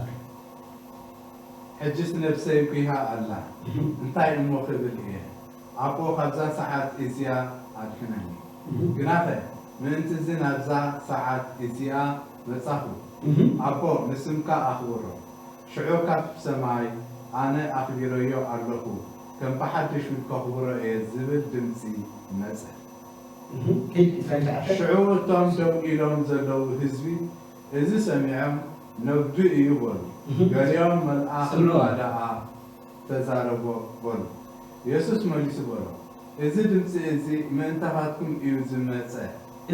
ሕጅስ ነፍሰይ ጒሃ ኣላ፣ እህ። እንታይ እሞ ክብል እየ? ኣቦ፣ ካብዛ ሰዓት እዚኣ ኣድሕነኒ። እህ። ግናኸ ምእንትዚ ናብዛ ሰዓት እዚኣ መጻኹ። እህ። ኣቦ፣ ንስምካ ኣኽብሮ። ሽዑ ካብ ሰማይ፣ ኣነ ኣኽቢረዮ ኣለኹ፣ ከም ብሓድሽ እውን ከኽብሮ እየ ዝብል ድምጺ መጸ። እህ። ከይድ እንታይ ትዓተ? ሽዑ እቶም ደው ኢሎም ዘለዉ ህዝቢ፣ እዚ ሰሚዖም፣ ነብዱ እዩ በሉ። እህ። ገሊኦም፣ መልኣኽ ስምዑ። እኳ ደኣ ተዛረቦ በሉ። የሱስ መሊሱ በሎ፣ እዚ ድምጺ እዚ ምእንታኻትኩም እዩ ዝመጸ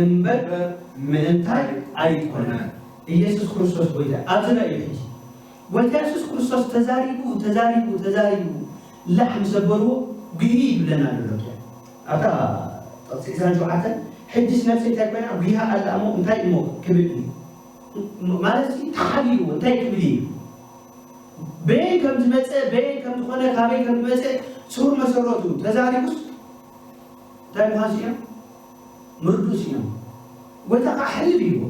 እምበር እምበር ምእንታይ ኣይኮነን። ኢየሱስ ክርስቶስ ጎይታ። ኣብዚ ናይ እዩ ሕጂ። ጎይታ የሱስ ክርስቶስ ተዛሪቡ፣ ተዛሪቡ፣ ተዛሪቡ፣ ላሕ ምስ ኣበልዎ፣ ጉሂ ይብለና ኣሎ። ኣብታ ጥቕሲ ዕስራን ሸውዓተን፣ ሕጅስ ነፍሰይ እንታይ ኮይና? ጉሂ ኣላ እሞ እንታይ እሞ ክብል እዩ? ማለት ሲ ተሓቢኡ እንታይ ክብል እዩ? በየን ከም ዝመጸ፣ በየን ከም ዝኾነ፣ ካበይ ከም ዝመጸ፣ ስሩር መሰረቱ ተዛሪቡስ እንታይ ምዃን ስኢኖም? ምርዱእ ስኢኖም። ጎይታ ከዓ ሕልል ይብሎ።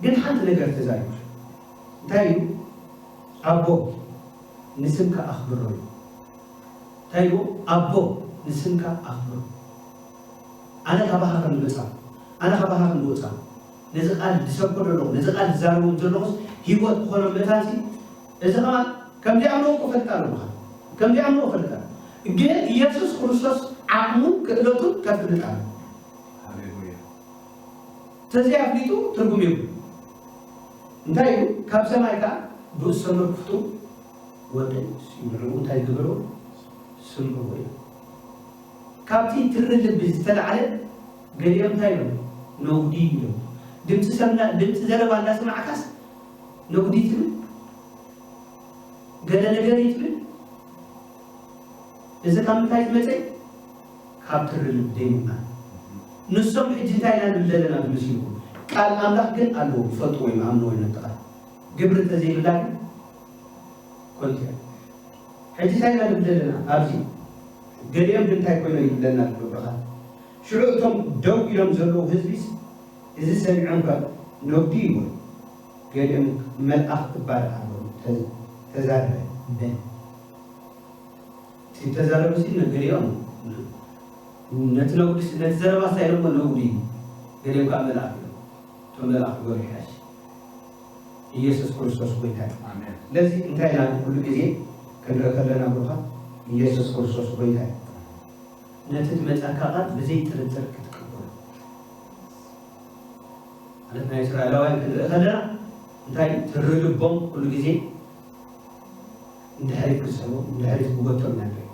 ግን ሓንቲ ነገር ተዛሪቡ። እንታይ እዩ? ኣቦ፣ ንስምካ ኣኽብሮ እዩ። እንታይ እዩ? ኣቦ፣ ንስምካ ኣኽብሮ። ኣነ ካባኻ ከም ዝመጻ፣ ኣነ ካባኻ ከም ዝወጻ፣ ነዚ ቃል ዝሰብኮ ዘለኹ፣ ነዚ ቃል ዝዛረቦም ዘለኹስ ህይወት ክኾኖም መታንሲ፣ እዚ ኸማ ከም ዘይኣምንዎ እኮ ፈልጥ ኣለኹ። ከም ዘይኣምንዎ ፈልጥ ኣለኹ። ግን ኢየሱስ ክርስቶስ ዓቕሙን ክእለቱን ከፍልጥ ኣለኹ። ሃሌሉያ። ተዘይ ኣፍሊጡ ትርጉም የብሉ። እንታይ እዩ? ካብ ሰማይ ከኣ ብእሰኖ ክፍቱ ወደይ ንዕኡ እንታይ ግበሮ? ስምዕዎ እዩ። ካብቲ ትሪ ልቢ ዝተላዕለ ገሊኦም እንታይ እዮም? ነጉዲ እዮም። ድምፂ ሰምና-፣ ድምፂ ዘረባ እንዳሰማዕካስ ነጉዲ ትብል? ገለ ነገር ይትብል? እዚ ካብ ምንታይ ዝመጸ? ካብ ትሪ ልቢ ዘይምእማን። ንሶም ሕጂ እንታይ ኢና ንብል ዘለና ዝመሲልኩም? ቃል ኣምላኽ ግን ኣለዎ፣ ይፈልጥዎ እዮም፣ ይኣምንዎ እዮም ነቲ ቃል። ግብሪ እንተዘይብላ ግን ኮንቱ እያ። ሕጂ እንታይ ኢና ንብል ዘለና ኣብዚ? ገሊኦም ግን እንታይ ኮይኖም ይብለና ኣሎ ብርሃን። ሽዑ እቶም ደው ኢሎም ዘለዉ ህዝቢስ እዚ ሰሚዖም ከ ነጉዲ ይብሉ። ገሊኦም መልኣኽ እባልዕ ኣሎ ተ-፣ ተዛረበ በል። እቲ ተዛረበ ሲ ገሊኦም ነቲ ነጉዲ ሲ-፣ ነቲ ዘረባ እንታይ ኢሎሞ ነጉዲ እዩ። ገሊኦም ከኣ መልኣኽ ኢሎም። እቶም መልኣኽ ክገሩ ይሓሽ። ኢየሱስ ክርስቶስ ጎይታ እዩ። ኣሜን። ስለዚ እንታይ ኢና ኩሉ ግዜ ክንርኢ ከለና ብሩኻት፣ ኢየሱስ ክርስቶስ ጎይታ እዩ። ነቲ ዝመጻካ ቃል ብዘይ ጥርጥር ክትቅበሎ። ማለት ናይ እስራኤላውያን ክንርኢ ከለና እንታይ ትሪ ልቦም ኩሉ ግዜ እንድሕሪት ክስሕቡ፣ እንድሕሪት ክጎቶም ኢና ንርኢ።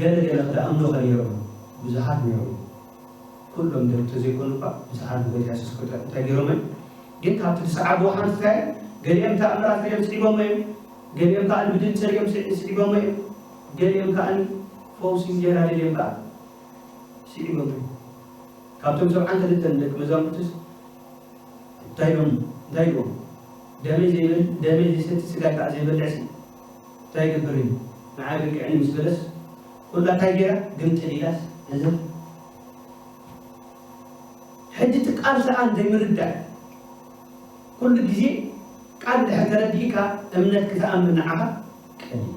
ገለ ገለ ክደኣምኑ ከ ነይሮም፣ ብዙሓት ነይሮም። ኩሎም ደው እንተዘይኮኑ እኳ ብዙሓት ንጎይታ የሱስ ክርስቶስ እንታይ ገይሮም እዮም? ግን ካብቲ ዝሰዓብዎ ሓንቲ እንታይ? ገሊኦም ተኣምራት ሪኦም ስዒቦም እዮም። ገሊኦም ከኣ ብድምፂ ሪኦም ስዒ-፣ ስዒቦም እዮም። ገሊኦም ከኣ ፈውሲ እንጀራ ደልዮም ከኣ ስዒቦም እዮም። ካብቶም ሰብዓን ክልተን ደቂ መዛሙርትስ እንታይ ኢሎም፣ እንታይ ኢልዎም? ደመይ ዘይበል-፣ ደመይ ዘይሰቲ ስጋይ ከኣ ዘይበልዕ ሲ እንታይ ይገብር እዩ? ንዓይ በቂዕኒ ምስ በለስ፣ ኩላ እንታይ ገይራ? ግምጥል ኢላስ፣ እዚ ሕጂ እቲ ቃል ሰኣን ዘይምርዳእ። ኩሉ ግዜ ቃል እንድሕር ተረዲእካ፣ እምነት ክትኣምን ንዓኻ ቀሊል እዩ።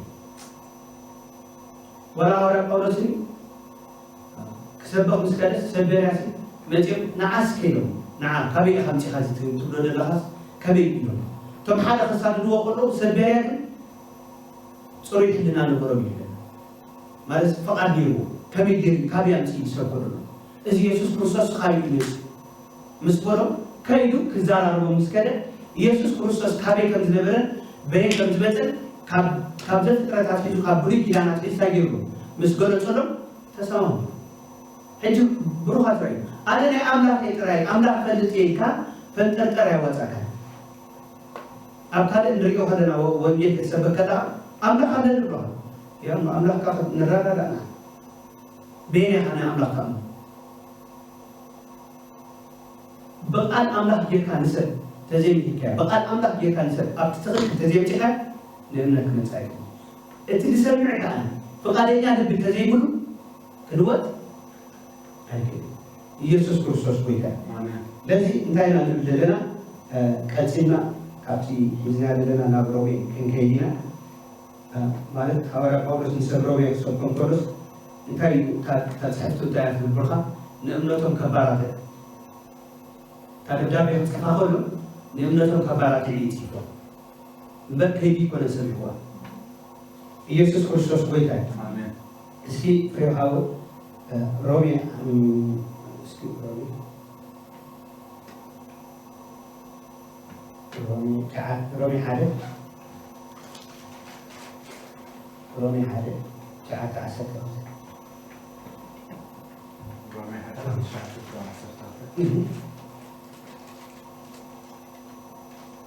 ወላ ሃዋርያ ጳውሎስን ክሰብኽ ምስ ከደስ፣ ሰብ ቤርያስ መጺኦም፣ ንዓስ ከ ኢሎም፣ ንዓ ካበይ ኢኻ ኣምጺኻ እዚ ትብሎ ዘለኻስ ከመይ ኢሎም። እቶም ሓደ ከሳድድዎ ከለዉ፣ ሰብ ቤርያ ግን ጽሩይ ሕልና ነበሮም ይብለና። ማለት ፍቓድ ነይርዎ። ከመይ ገይሩ፣ ካበይ ኣምጺኡ ዝሰብኮ ዘሎ? እዚ የሱስ ክርስቶስ ኻዩ እዩ መጺኡ። ምስ በሎም ከይዱ ክዘራረቦም ምስ ከደ፣ ኢየሱስ ክርስቶስ ካበይ ከም ዝነበረን በየን ከም ዝመጸን ካብ፣ ካብ ዘፍጥረት ኣትሒዙ፣ ካብ ብሉይ ኪዳን ኣትሒዙ እንታይ ገይርዎ? ምስ ገለጸሎም ተሰማሙ። ሕጂ ብሩኻት ርኣዩ። ኣነ ናይ ኣምላኽ እየ ጥራይ፣ ኣምላኽ ፈልጥ እየ ኢልካ ፈንጠርጠር ኣያዋጻካን። ኣብ ካልእ ንሪኦ ከለና ወ-፣ ወንጌል ክትሰብክ ከለኻ ኣምላኽ ኣለኒ ብሎኻ። ያ ኣምላኽ ካብ ንረዳዳእና። በየን ኢኻ ናይ ኣምላኽ ትኣምኖ? ብቓል ኣምላኽ ጌርካ ንሰብ ተዘይምሂርካዮ፣ ብቓል ኣምላኽ ጌርካ ንሰብ ኣብቲ ትኽክል ተዘይምጺእካዮ፣ ንእምነት ክመጽእ ኣይክእልን። እቲ ዝሰምዕ ከኣ ፍቓደኛ ልቢ እንተዘይብሉ ክልወጥ ኣይክእልን። ኢየሱስ ክርስቶስ ጎይታ እዩ። ኣሜን። ስለዚ እንታይ ኢና ንብል ዘለና? እ፣ ቀጺልና ካብቲ ሒዝና ዘለና ናብ ሮሜ ክንከይድ ኢና። እ፣ ማለት ሃዋርያ ጳውሎስ ንሰብ ሮሜ ክሰብኮም ከሎስ እንታይ እዩ? እታ፣ እታ ጽሕፍቱ እንታይ እያ ትብል ብልካ? ንእምነቶም ከባራትዕ። እታ ደብዳቤ ክጽሕፋ ከሎ ንእምነቶም ከባራትዕ እዩ ጽሒፎ። እምበር ከይዲ ይኮነ ሰብ ይኹዋ። ኢየሱስ ክርስቶስ ጎይታ እዩ። ኣሜን። እስኪ ፍሬው ሓው፣ እ፣ ሮሜ፣ እም፣ እስኪ ሮሜ፣ ሮሜ ትሽዓተ፣ ሮሜ ሓደ፣ ሮሜ ሓደ ትሽዓተ ዓሰርተ ክልተ። ሮሜ ሓደ ትሽዓተ ዓሰርተ ክልተ። እህ።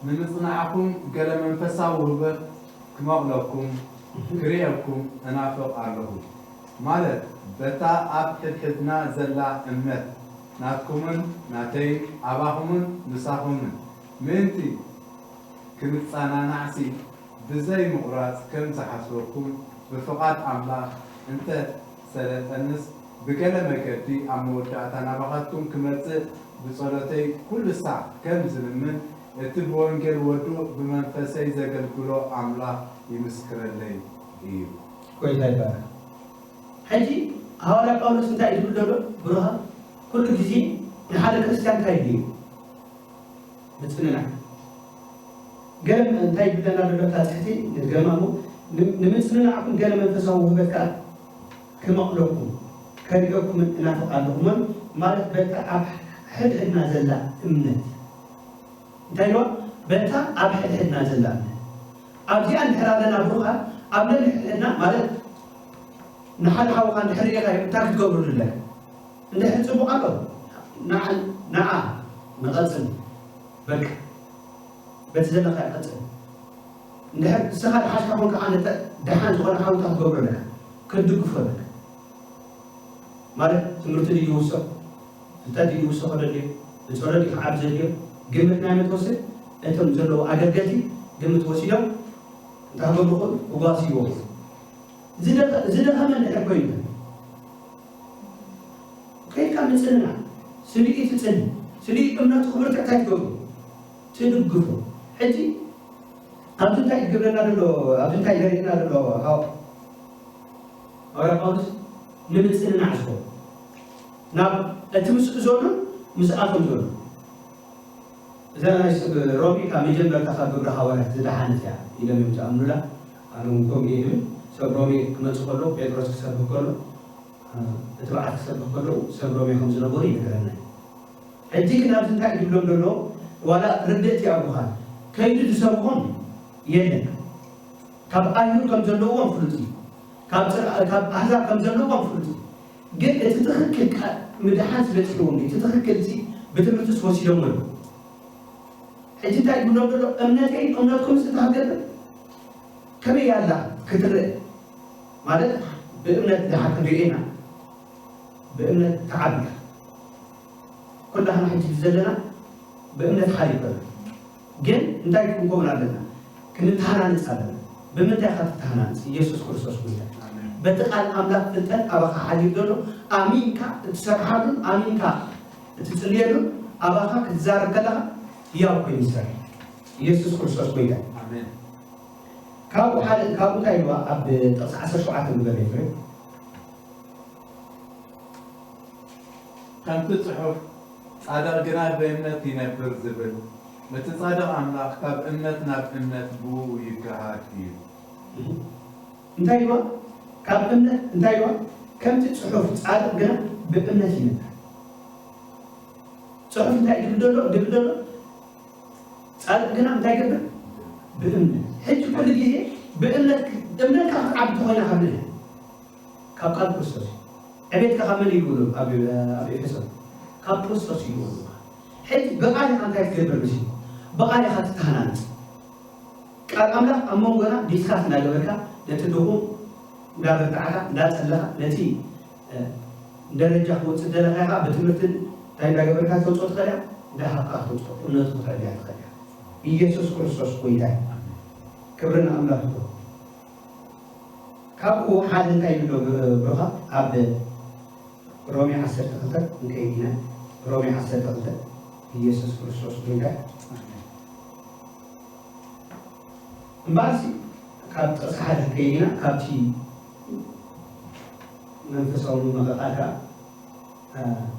ንምጽናዕኩም ገለ መንፈሳዊ ውህበት ክመቕለኩም ክርእየኩም እናፍቕ ኣለኹ። ማለት በታ ኣብ ሕድሕድና ዘላ እምነት ናትኩምን ናተይን ኣባኹምን ምሳኹምን ምእንቲ ክንጸናናዕሲ ብዘይ ምቑራጽ ከም ዝሓስበኩም ብፍቓድ ኣምላኽ እንተ ሰለጠንስ ብገለ መገዲ ኣብ መወዳእታ ናባኻትኩም ክመጽእ ብጸሎተይ ኩሉ ሳዕ ከም ዝልምን እቲ ብወንጌል ወዱ ብመንፈሰይ ዘገልግሎ ኣምላኽ ይምስክረለይ እዩ። ጎይታ ይባረክ። ሕጂ ሃዋርያ ጳውሎስ እንታይ እዩ ዝብል ዘሎ? ብሩኻ ኩሉ ግዜ ንሓደ ክርስትያን እንታይ ድዩ? ምጽንናዕ። ገለ እንታይ ይብለና ዘሎ እታ ጽሕቲ ንድገማ እሞ፣ ን- ንምጽንናዕኩም ገለ መንፈሳዊ ውህበት ከኣ ክመቕለኩም ከርእየኩም እናፍቕ ኣለኹ። መን ማለት በታ ኣብ ሕድሕድና ዘላ እምነት እንታይ ኢልዋ? በታ ኣብ ሕድሕድና ዘላ እምነት ኣብዚኣ እንድሕር ኣለና ብሩኻት ኣብ ነንሕድሕድና ማለት ንሓደ ሓውኻ እንድሕር ርኢኻዮ እንታይ ክትገብረሉ ኣለካ? እንድሕር ጽቡቕ ኣሎ ንዓ ንዓ ንቐጽል በቃ በቲ ዘለካ ይቐጽል። እንድሕር ንስኻ ደሓሽካ ኮንካ ከዓ ነተ ደሓን ዝኾነ ሓውታ ክትገብሮ ኣለካ ክትድግፎ ኣለካ። ማለት ትምህርቲ ድዩ ይውስኽ፣ ፍልጠት ድዩ ይውስኸሉ ድዩ፣ ብጸሎት ድዩ ክዓቢ ዘድልዮ ግምት ናይ መን ትወስድ? እቶም ዘለዉ ኣገልገልቲ ግምት ወሲዶም እንታይ ክገብሩ ይኽእሉ? ክጓስይዎ ይኽእሉ። ዝደኸ- ዝደኸመ እንድሕር ኮይኑ ከይድካ ምጽንናዕ፣ ስሊኡ ትጽሊ፣ ስሊኡ እምነቱ ክብርትዕ እንታይ ትገብሩ? ትድግፎ። ሕጂ ኣብዚ እንታይ ይገብረና ዘሎ? ኣብዚ እንታይ ዘርእየና ዘሎ? ሃው- ሃዋርያ ጳውሎስ ንምጽንናዕ ዝኸውን ናብ እቲ ምስኡ ዘሎን ምስኣቶም ዘሎ እዛ ናይ ሰብ ሮሜ ካብ መጀመርታ ካብ ግብረ ሃዋርያት ዝደሓነት እያ ኢሎም እዮም ዝኣምኑላ። ኣነ እውን ከምኡ እየ ዝብል። ሰብ ሮሜ ክመጽእ ከሎ ጴጥሮስ ክሰብክ ከሎ እቲ በዓል ክሰብክ ከለዉ ሰብ ሮሜ ከም ዝነበሩ ይነግረና እዩ። ሕጂ ግን ኣብዚ እንታይ ዝብሎም ዘሎ ዋላ ርድእቲ ኣብኻ ከይዱ ዝሰብኾም የለን። ካብ ኣይሁድ ከም ዘለዎም ፍሉጥ እዩ። ካብ ጽር- ካብ ኣህዛብ ከም ዘለዎም ፍሉጥ እዩ። ግን እቲ ትኽክል ቃል ምድሓን ዝበጽሕዎም እቲ ትኽክል ሲ ብትምህርቲ ወሲዶም ኣለዉ። ሕጂ እንታይ ይብሎም ዘሎ እምነተይ እምነትኩም ስ እንታይ ክገብር ከመይ ያላ ክትርእ ማለት ብእምነት ድሓር ክንሪኦ ኢና። ብእምነት ተዓቢያ ኩላህና ሕጂ ዘለና ብእምነት ሓሊፈና ግን እንታይ ክንከውን ኣለና? ክንተሃናንፅ ኣለና። ብምንታይ ኢኻ ትተሃናንፅ? ኢየሱስ ክርስቶስ ጉይታ። በቲ ቃል ኣምላኽ ፍልጠት ኣባኻ ሓዲሩ ዘሎ ኣሚንካ እትሰርሓሉን ኣሚንካ እትፅልየሉን ኣባኻ ክትዛረብ ከለኻ ህያው ኮይኑ ይሰርሕ። ኢየሱስ ክርስቶስ ጎይታ። ኣሜን። ካብኡ ሓደ ካብኡ እንታይ ኢልዋ ኣብ ጥቕሲ ዓሰርተ ሸውዓተ ንበል ኤፍሬም። ከምቲ ጽሑፍ ጻድቕ ግና ብእምነት ይነብር ዝብል፣ እቲ ጻድቕ ኣምላኽ ካብ እምነት ናብ እምነት ብኡ ይገሃድ እዩ። እንታይ ኢልዋ? ካብ እምነት እንታይ ኢልዋ? ከምቲ ጽሑፍ ጻድቕ ግና ብእምነት ይነብር። ጽሑፍ እንታይ ድብል ዘሎ ድብል ዘሎ ጻድቕ ግና እንታይ ይገብር? ብእምነት። ሕጂ ኩሉ ግዜ ብእምነት እምነትካ ክትዓቢ ተኾይና ካብ ምንታይ? ካብ ቃል ክርስቶስ እዩ። ዕቤትካ ካብ መን እዩ ይብሉ ኣብ ኣብ ኤፌሶን? ካብ ክርስቶስ እዩ ይብሉ። ሕጂ ብቓል ኢኻ እንታይ ትገብር? ምስ ብቓል ኢኻ ትተሃናንጽ። ቃል ኣምላኽ ኣብ መንጎና ዲስካስ እንዳገበርካ ነቲ ድኹም እንዳበርታዕካ እንዳጸለኻ ነቲ ደረጃ ክወጽእ ደለኻ ኢኻ ብትምህርትን እንታይ እንዳገበርካ ተውጽኦ ትኽእል እያ። እንዳሃብካ ተውጽኦ እምነቱ ክትዕብያ ትኽእል እያ። ኢየሱስ ክርስቶስ ጎይታ እዩ። ክብሪ ንኣምላኽ ይኹን። ካብኡ ሓደ እንታይ ይብሎ ብሩኻ ኣብ ሮሜ ዓሰርተ ክልተ ንከይድ ኢና። ሮሜ ዓሰርተ ክልተ ኢየሱስ ክርስቶስ ጎይታ እምበኣርሲ ካብ ጥቕሲ ሓደ ክንከይድ ኢና ካብቲ መንፈሳዊ ምምቕቓል ከዓ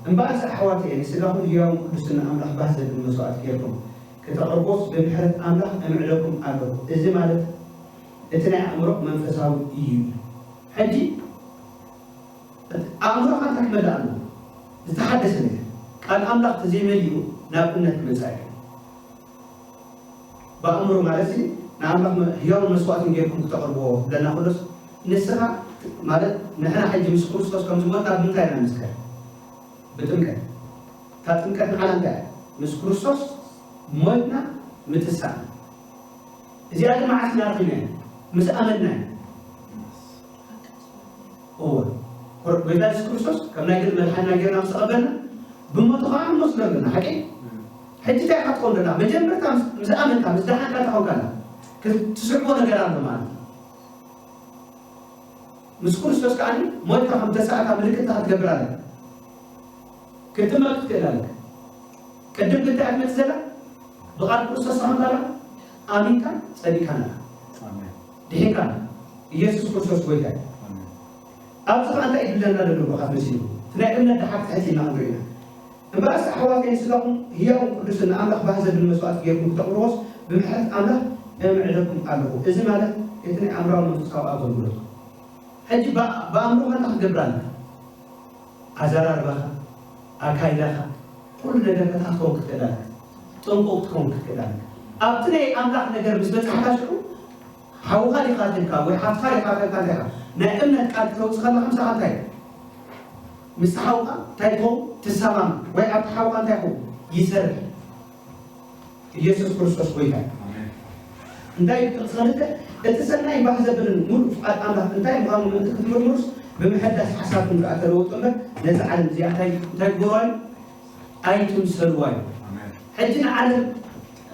እምበኣርሲ ኣሕዋተየ ንስጋኹም ህያውን ቅዱስን ንኣምላኽ ባህ ዘብል መስዋእቲ ጌርኩም ክተቕርቦስ ብምሕረት ኣምላኽ እምዕደኩም ኣለኹ። እዚ ማለት እቲ ናይ ኣእምሮ መንፈሳዊ እዩ። ሕጂ ኣእምሮኻ እንታይ ክመልእ ኣለዎ? ዝተሓደሰ ነገር ቃል ኣምላኽ ተዘይመሊኡ ናብ እምነት ክመጽእ ኣይክእልን። ብኣእምሮ ማለት ሲ ንኣምላኽ ህያውን መስዋእትን ጌርኩም ክተቕርብዎ ክብለና ከሎስ ንስኻ ማለት ንሕና ሕጂ ምስ ክርስቶስ ከም ዝሞትና ብምንታይ ኢና ንምስከር? ብጥምቀት። እታ ጥምቀት ንዓና እንታይ እያ? ምስ ክርስቶስ ሞትና ምትሳእና። እዚኣ ድማ ዓስና ረኺብና ኢና ምስ ኣመንና ኢና። እወ ጎይታ የሱስ ክርስቶስ ከም ናይ ግል መድሓኒና ጌርና ምስ ተቐበልና፣ ብሞቱ ከዓ ንመስሎ ኣለና። ሓቂ? ሕጂ እንታይ ኢኻ ትኸውን ደላ? መጀመርታ ምስ ኣመንካ፣ ምስ ደሓንካ እንታይ ኾንካ ኣላ? ክትስዕቦ ነገር ኣሎ ማለት እዩ። ምስ ክርስቶስ ከዓ ሞትካ ከም ተሳእካ ምልክትካ ክትገብር ኣለካ። ክትጥመቕ ክትክእል ኣለካ። ቅድም ግን እንታይ እያ ትመጽእ ዘላ? ብቓል ክርስቶስ ተኸንካላ ኣሚንካ ጸዲቃና። ድሒንካ። ኢየሱስ ክርስቶስ ጎይታ እዩ። ኣብዚ ኸዓ እንታይ ይብለና ዘሎ ብኻት መሲሉ? እቲ ናይ እምነት ደሓር ትሕት ኢልና ክንሪኦ ኢና። እምበኣስ ኣሕዋተይ ንስጋኹም ህያውን ቅዱስን ንኣምላኽ ባህ ዘብል መስዋእቲ ጌርኩም ክተቕርቦስ ብምሕረት ኣምላኽ እምዕደኩም ኣለኹ። እዚ ማለት እቲ ናይ ኣእምራዊ መንፈሳዊ ኣገልግሎት። ሕጂ ብኣእምሮኻ እንታይ ክትገብር ኣለካ? ኣዘራርባኻ፣ ኣካይዳኻ፣ ኩሉ ነገር ከታትከውን ክትክእል ኣለካ። ጥንቁቕ ክትከውን ክትክእል ኣለካ። ኣብቲ ናይ ኣምላኽ ነገር ምስ በጻሕካ ሽዑ ሓውኻ ዲኻ ተልካ ወይ ሓፍትኻ ዲኻ ተልካ እንታይ ኢኻ? ናይ እምነት ቃል ክተውጽእ ከለኻ ምሳኻ እንታይ ምስ ሓውኻ እንታይ ትኸውን? ትሰማም ወይ ኣብቲ ሓውኻ እንታይ ይኸውን? ይሰርሕ። ኢየሱስ ክርስቶስ ጎይታ እዩ። እንታይ ጥቕሲ ክልተ? እቲ ሰናይ ባህ ዘብልን ሙሉእ ፍቓድ ኣምላኽ እንታይ ምዃኑ ምእንቲ ክትምርምሩስ ብምሕዳስ ሓሳብኩም ደኣ ተለወጡ እምበር ነዚ ዓለም እዚኣ እንታይ እንታይ ግበርዋ እዩ? ኣይትምሰልዋ እዩ። ሕጂ ንዓለም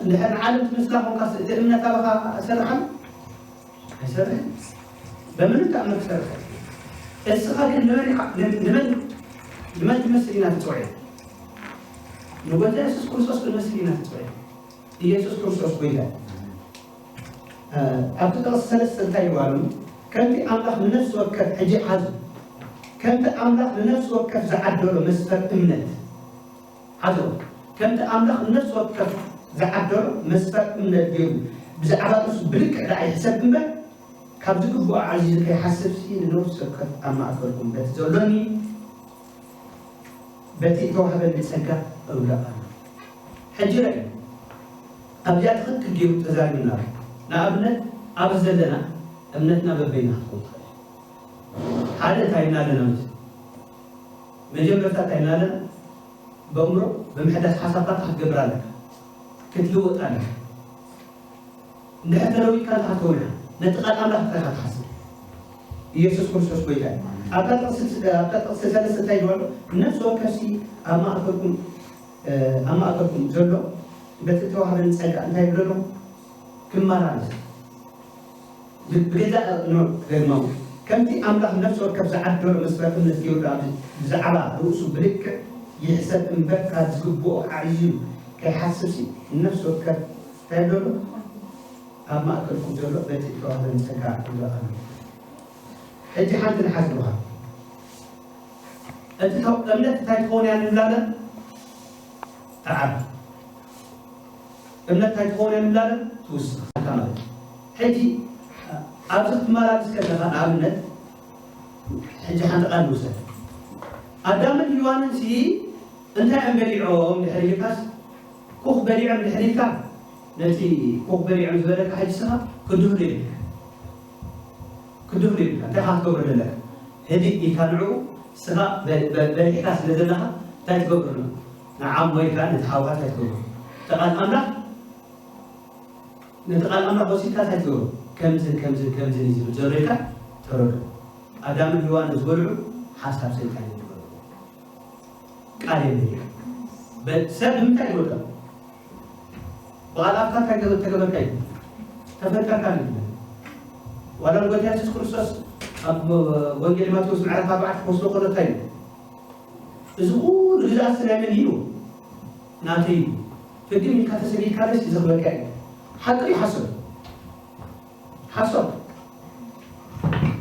እንድሕር ንዓለም ትምስላ ኮንካ እቲ እምነት ኣባኻ ሰርሓሉ ኣይሰርሕን። በምንም ተኣምር ክሰርሕ ኣይክእልን። እስኻ ግን ንመን ኢኻ ንመን ንመን ትመስል ኢና ትፅውዕ? ንጎይታ የሱስ ክርስቶስ ክንመስል ኢና ትፅውዕ። ኢየሱስ ክርስቶስ ጎይታ እዩ። ኣብቲ ጥቕሲ ሰለስተ እንታይ ይባሉ? ከምቲ ኣምላኽ ንነፍሲ ወከፍ ሕጂ ሓዙ ከምቲ ኣምላኽ ንነፍሲ ወከፍ ዝዓደሎ መስፈር እምነት ሓዞ ከምቲ ኣምላኽ ንነፍሲ ወከፍ ዝዓደሎ መስፈር እምነት ገይሩ ብዛዕባ ርእሱ ብልክዕ ደኣ ይሕሰብ እምበር ካብ ዝግብኦ ዓዚዙ ከይሓስብሲ ንነፍሲ ወከፍ ኣብ ማእከልኩም በቲ ዘሎኒ በቲ እተዋህበኒ ጸጋ እብሎ ኣሎ። ሕጂ ርኣዩ ኣብዚኣ ትኽክል ገይሩ ተዛሪቡና ኣሎ። ንኣብነት ኣብዚ ዘለና እምነትና በበይና ክትከውን ትኽእል። ሓደ እንታይ ኢልና ኣለና? መጀመርታ እንታይ ኢልና ኣለና? በእምሮ ብምሕዳስ ሓሳብካ እንታይ ክትገብር ኣለካ? ክትልወጥ ኣለካ። እንድሕር ተለዊጥካ እንታይ ክትከውን ኢኻ? ነቲ ቃል ኣምላኽ እንታይ ኢኻ ትሓስብ? ኢየሱስ ክርስቶስ ጎይታ እዩ። ኣብታ ጥቕሲ ኣብታ ጥቕሲ ሰለስተ እንታይ ይብሎ? ነፍሲ ወከፍሲ ኣብ ማእከልኩም ኣብ ማእከልኩም ዘሎ በቲ እተዋህበኒ ጸጋ እንታይ ይብሎ ኣሎ? ክመላለስ ብገዛእ ኖ ክደግመው ከምቲ ኣምላኽ ነፍሲ ወከፍ ዝዓደሎ መስፈር እምነት ገይሩ ብዛዕባ ርእሱ ብልክዕ ይሕሰብ እምበር ካብ ዝግብኦ ዓብዩ ከይሓስብሲ ነፍሲ ወከፍ እንታይ ኣሎ ኣብ ማእከልኩም ዘሎ በቲ እተዋህበኒ ጸጋ ኣሎ ኣሎ። ሕጂ ሓንቲ ንሓስብኻ እቲ እምነት እንታይ ትኸውን እያ ንብላለን ተዓብ እምነት እንታይ ትኸውን እያ ንብላለን ትውስኽ ማለት ሕጂ ኣብዚ ክትመላለስ ከለኻ ንኣብነት ሕጂ ሓንቲ ቃል ንውሰድ ኣዳምን ሂዋንን ሲ እንታይ እዮም በሊዖም ድሕሪ ኢልካስ ኮኽ በሊዖም ድሕሪ ኢልካ ነቲ ኮኽ በሊዖም ዝበለካ ሕጂ ስኻ ክድህሉ ይብል ክድህሉ ይብል እንታይ ካ ክትገብሮ ዘለካ ህድእ ኢልካ ንዕኡ ስኻ በሊዕካ ስለ ዘለኻ እንታይ ትገብሮ ንዓም ወይ ከዓ ነቲ ሓውካ እንታይ ትገብሮ ተቃል ኣምላኽ ነቲ ቃል ኣምላኽ ወሲድካ እንታይ ትገብሮ ከምዝን ከምዝን ከምዝን እዩ ዝብል ዘሎ ኢልካ ተረዱ ኣዳምን ሂዋንን ዝበልዑ ሓሳብ ሰይጣን እዩ ዝገብሩ ቃል የብልካ። ሰብ ብምንታይ ይወድቕ? ብቓል ኣፍካ እንታይ ገበ- ተገበርካ እዩ ተፈጠርካ እዩ። ዋላ ንጎይታ የሱስ ክርስቶስ ኣብ ወንጌል ማቴዎስ ምዕራፍ ኣርባዕተ ክወስዶ ከሎ እንታይ እዩ? እዚ ኩሉ ግዝኣት ናይ መን እዩ? ናተይ እዩ። ፍግም ኢልካ ተሰጊድካ ደስ እዩ ዘኽበካ እዩ። ሓቂ እዩ ሓሶት? ሓሶት።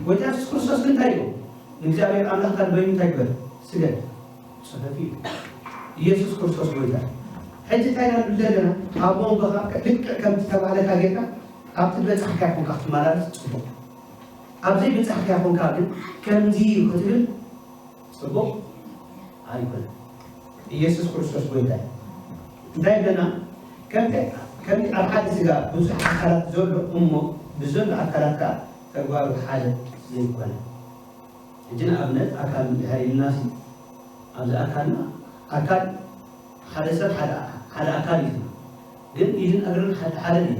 ጎይታ የሱስ ክርስቶስ ግን እንታይ ኢሉ? ንእግዚኣብሔር ኣምላኽካ ንበይኑ እንታይ ግበር? ስገድ። ጽሑፍ እዩ። ኢየሱስ ክርስቶስ ጎይታ እዩ። ሕጂ እንታይ ኢና ንብል ዘለና? ኣብ መንጎኻ ልክዕ ከምቲ ተባህለካ ጌርካ ኣብቲ በጻሕካዮ ኮንካ ክትመላለስ ጽቡቕ። ኣብ ዘይበጻሕካዮ ኮንካ ግን ከምዚ እዩ ክትብል ጽቡቕ ኣይኮነን። ኢየሱስ ክርስቶስ ጎይታ እዩ። እንታይ ይብለና? ከምቲ ከምቲ ኣብ ሓደ ስጋ ብዙሕ ኣካላት ዘሎ እሞ ብዘሎ ኣካላት ከኣ ተግባሩ ሓደ ዘይኮነ። ሕጂ ንኣብነት ኣካል እንድሕር ኢልናሲ ኣብዚ ኣካልና ኣካል ሓደ ሰብ ሓደ ሓደ ኣካል እዩ። ግን ኢድን እግርን ሓደ ሓደ እዩ።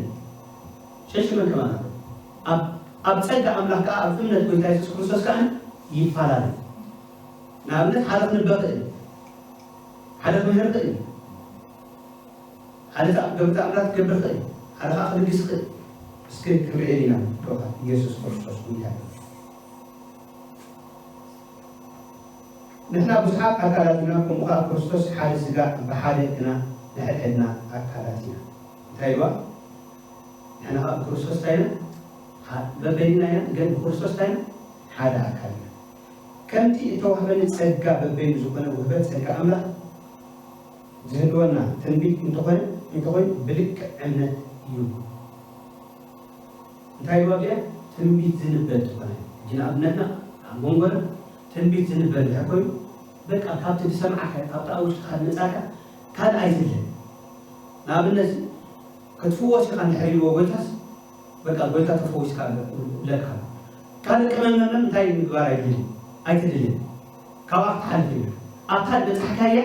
ሸሽመን ከማና ኣብ ኣብ ጸጋ ኣምላኽ ከኣ ኣብ እምነት ጎይታ የሱስ ክርስቶስ ከኣ ይፈላለ። ንኣብነት ሓደ ክንበ ክእል፣ ሓደ ክምህር ክእል፣ ሓደ ተኣ- ገብር ተኣምራት ክገብር ክእል፣ ሓደ ከዓ ክልግስ ክእል። እስኪ ክንሪኦ ኢና። ዶኻ ኢየሱስ ክርስቶስ ጉይታ እዩ። ንሕና ብዙሓት ኣካላት ኢና፣ ከምኡ ከዓ ክርስቶስ ሓደ ስጋ፣ ብሓደ ግና ንሕድሕድና ኣካላት ኢና። እንታይ ይብሉ? ንሕና ከዓ ብክርስቶስ እንታይ ኢና? ሓ- በበይንና ኢና፣ ግን ብክርስቶስ እንታይ ኢና? ሓደ ኣካል ኢና። ከምቲ እተዋህበኒ ጸጋ በበይኑ ዝኾነ ውህበት ጸጋ ኣምላኽ ዝህልወና ትንቢት እንተኾነ፣ እንተኾይኑ ብልክዕ እምነት እዩ። እንታይ እዩ ዋግኣ? ትንቢት ዝንበ እንተኾነ፣ ሕጂ ንኣብነትና ኣብ መንጎና ትንቢት ዝንበ እንድሕር ኮይኑ፣ በቃ ካብቲ ዝሰምዓካ፣ ካብቲ ኣብ ውሽጥኻ ዝመጻካ ካልእ ኣይትድልን። ንኣብነት ክትፍወስ ኢኻ እንድሕር ኢልዎ ጎይታስ፣ በቃ ጎይታ ተፈዊስካ ኣሎ እብለካ። ካልእ ቀመመመ እንታይ ምግባር ኣይድልን፣ ኣይትድልን። ካብኣ ክትሓልፍ ኢልካ ኣብታ ዝበጻሕካያ፣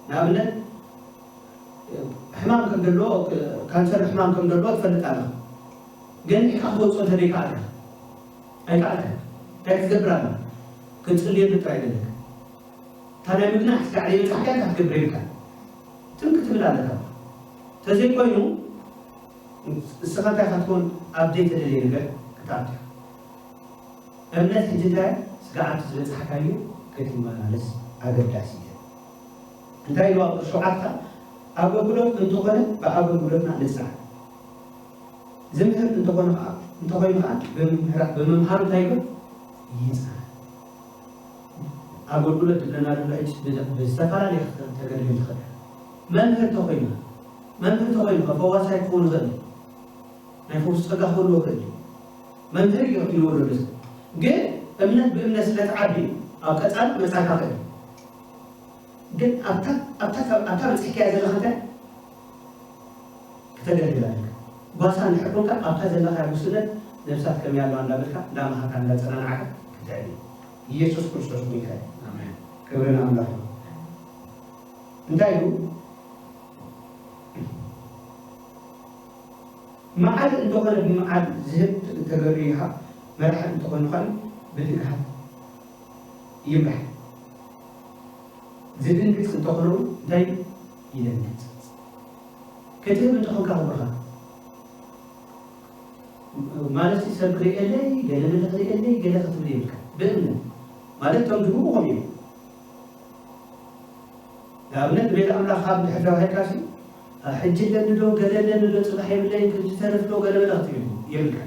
ንኣብነት ሕማም ከም ዘለዎ፣ ካንሰር ሕማም ከም ዘለዎ ትፈልጥ ኣለኻ። ግን ኢኻ ክትወፅኦ እንተደይከኣልካ፣ ኣይከኣልካን። እንታይ ክትገብር ኣለካ? ክትፅልየሉ ጥራይ ዘለካ። እታ ናይ ምግናሕ ስጋዕ ዘይበጻሕካ እንታይ ክትገብር የብልካ። ትም ክትብል ኣለካ። ተዘይኮይኑ፣ እስኻ እንታይ ኢኻ ትኮን? ኣብ ዘይተደልየ ነገር ክትኣቱ ኢኻ። እምነት ሕጂ እንታይ? ስጋዕ ኣብቲ ዝበጻሕካዮ ከይትመላለስ ኣገዳሲ እዩ። እንታይ ኢሉ ኣብ ቁጽሪ ሸውዓተ? ኣገልግሎት እንተኾነ ብኣገልግሎትና ንጽናዕ። ዝምህር እንተኾነ ኸዓ፣ እንተኾይኑ ኸዓ ብምምሃር፣ ብምምሃር እንታይ ይብል? ይጽናዕ። ኣገልግሎት ዝብለና ዘሎ ሕጂ ብዘ-፣ ብዝተፈላለየ ክተ-፣ ተገልግል ትኽእል። መምህር እንተኾይኑ፣ መምህር እንተኾይኑ ኸዓ ፈዋሳይ ክኸውን ይኽእል እዩ። ናይ ፈውስ ጸጋ ክህልዎ ይኽእል እዩ። መምህር እዩ ኢልዎ ዘሎ ሰብ። ግን እምነት ብእምነት ስለ ትዓቢ ኣብ ቀጻሊ ክመጻካ ይኽእል እዩ። ግን ኣብታ፣ ኣብታ፣ ኣብታ በጺሕካያ ዘለኻ እንታይ? ክተገልግል ኣለካ። ጓሳ እንድሕር ኮንካ ኣብታ ዘለኻያ ውስነት ነብሳት ከመይ ኣለዋ እንዳበልካ፣ እንዳመሃርካ፣ እንዳጸናናዕካ ክትዕቢ። ኢየሱስ ክርስቶስ ጎይታ እዩ። ኣሜን። ክብሪ ንኣምላኽ ይኹን። እንታይ እዩ? መዓል እንተኾነ ብመዓል ዝህብ ተገሩ ይሃብ፣ መራሒ እንተኾነ ኸዓ ብትግሃት ይምራሕ። ዝድንግጽ እንተኾነ እውን እንታይ ይደንግጽ? ክትህብ እንተኾንካ ክብርኻ ማለት ሰብ ክርእየለይ፣ ገለ መለ ክርእየለይ፣ ገለ ክትብል የብልካ። ብእምነት ማለት እቶም ዝህቡ ኸም እዮም። ንኣብነት ንቤት ኣምላኽ ካብ እንድሕር ተባሂልካ ሲ፣ "አ፣ ሕጂ ኣለኒ ዶ፣ ገለ ኣለኒ ዶ፣ ጽባሕ የብለይን፣ ክልተ ተርፍ ዶ፣ ገለ መለ" ክትብል የብልካ።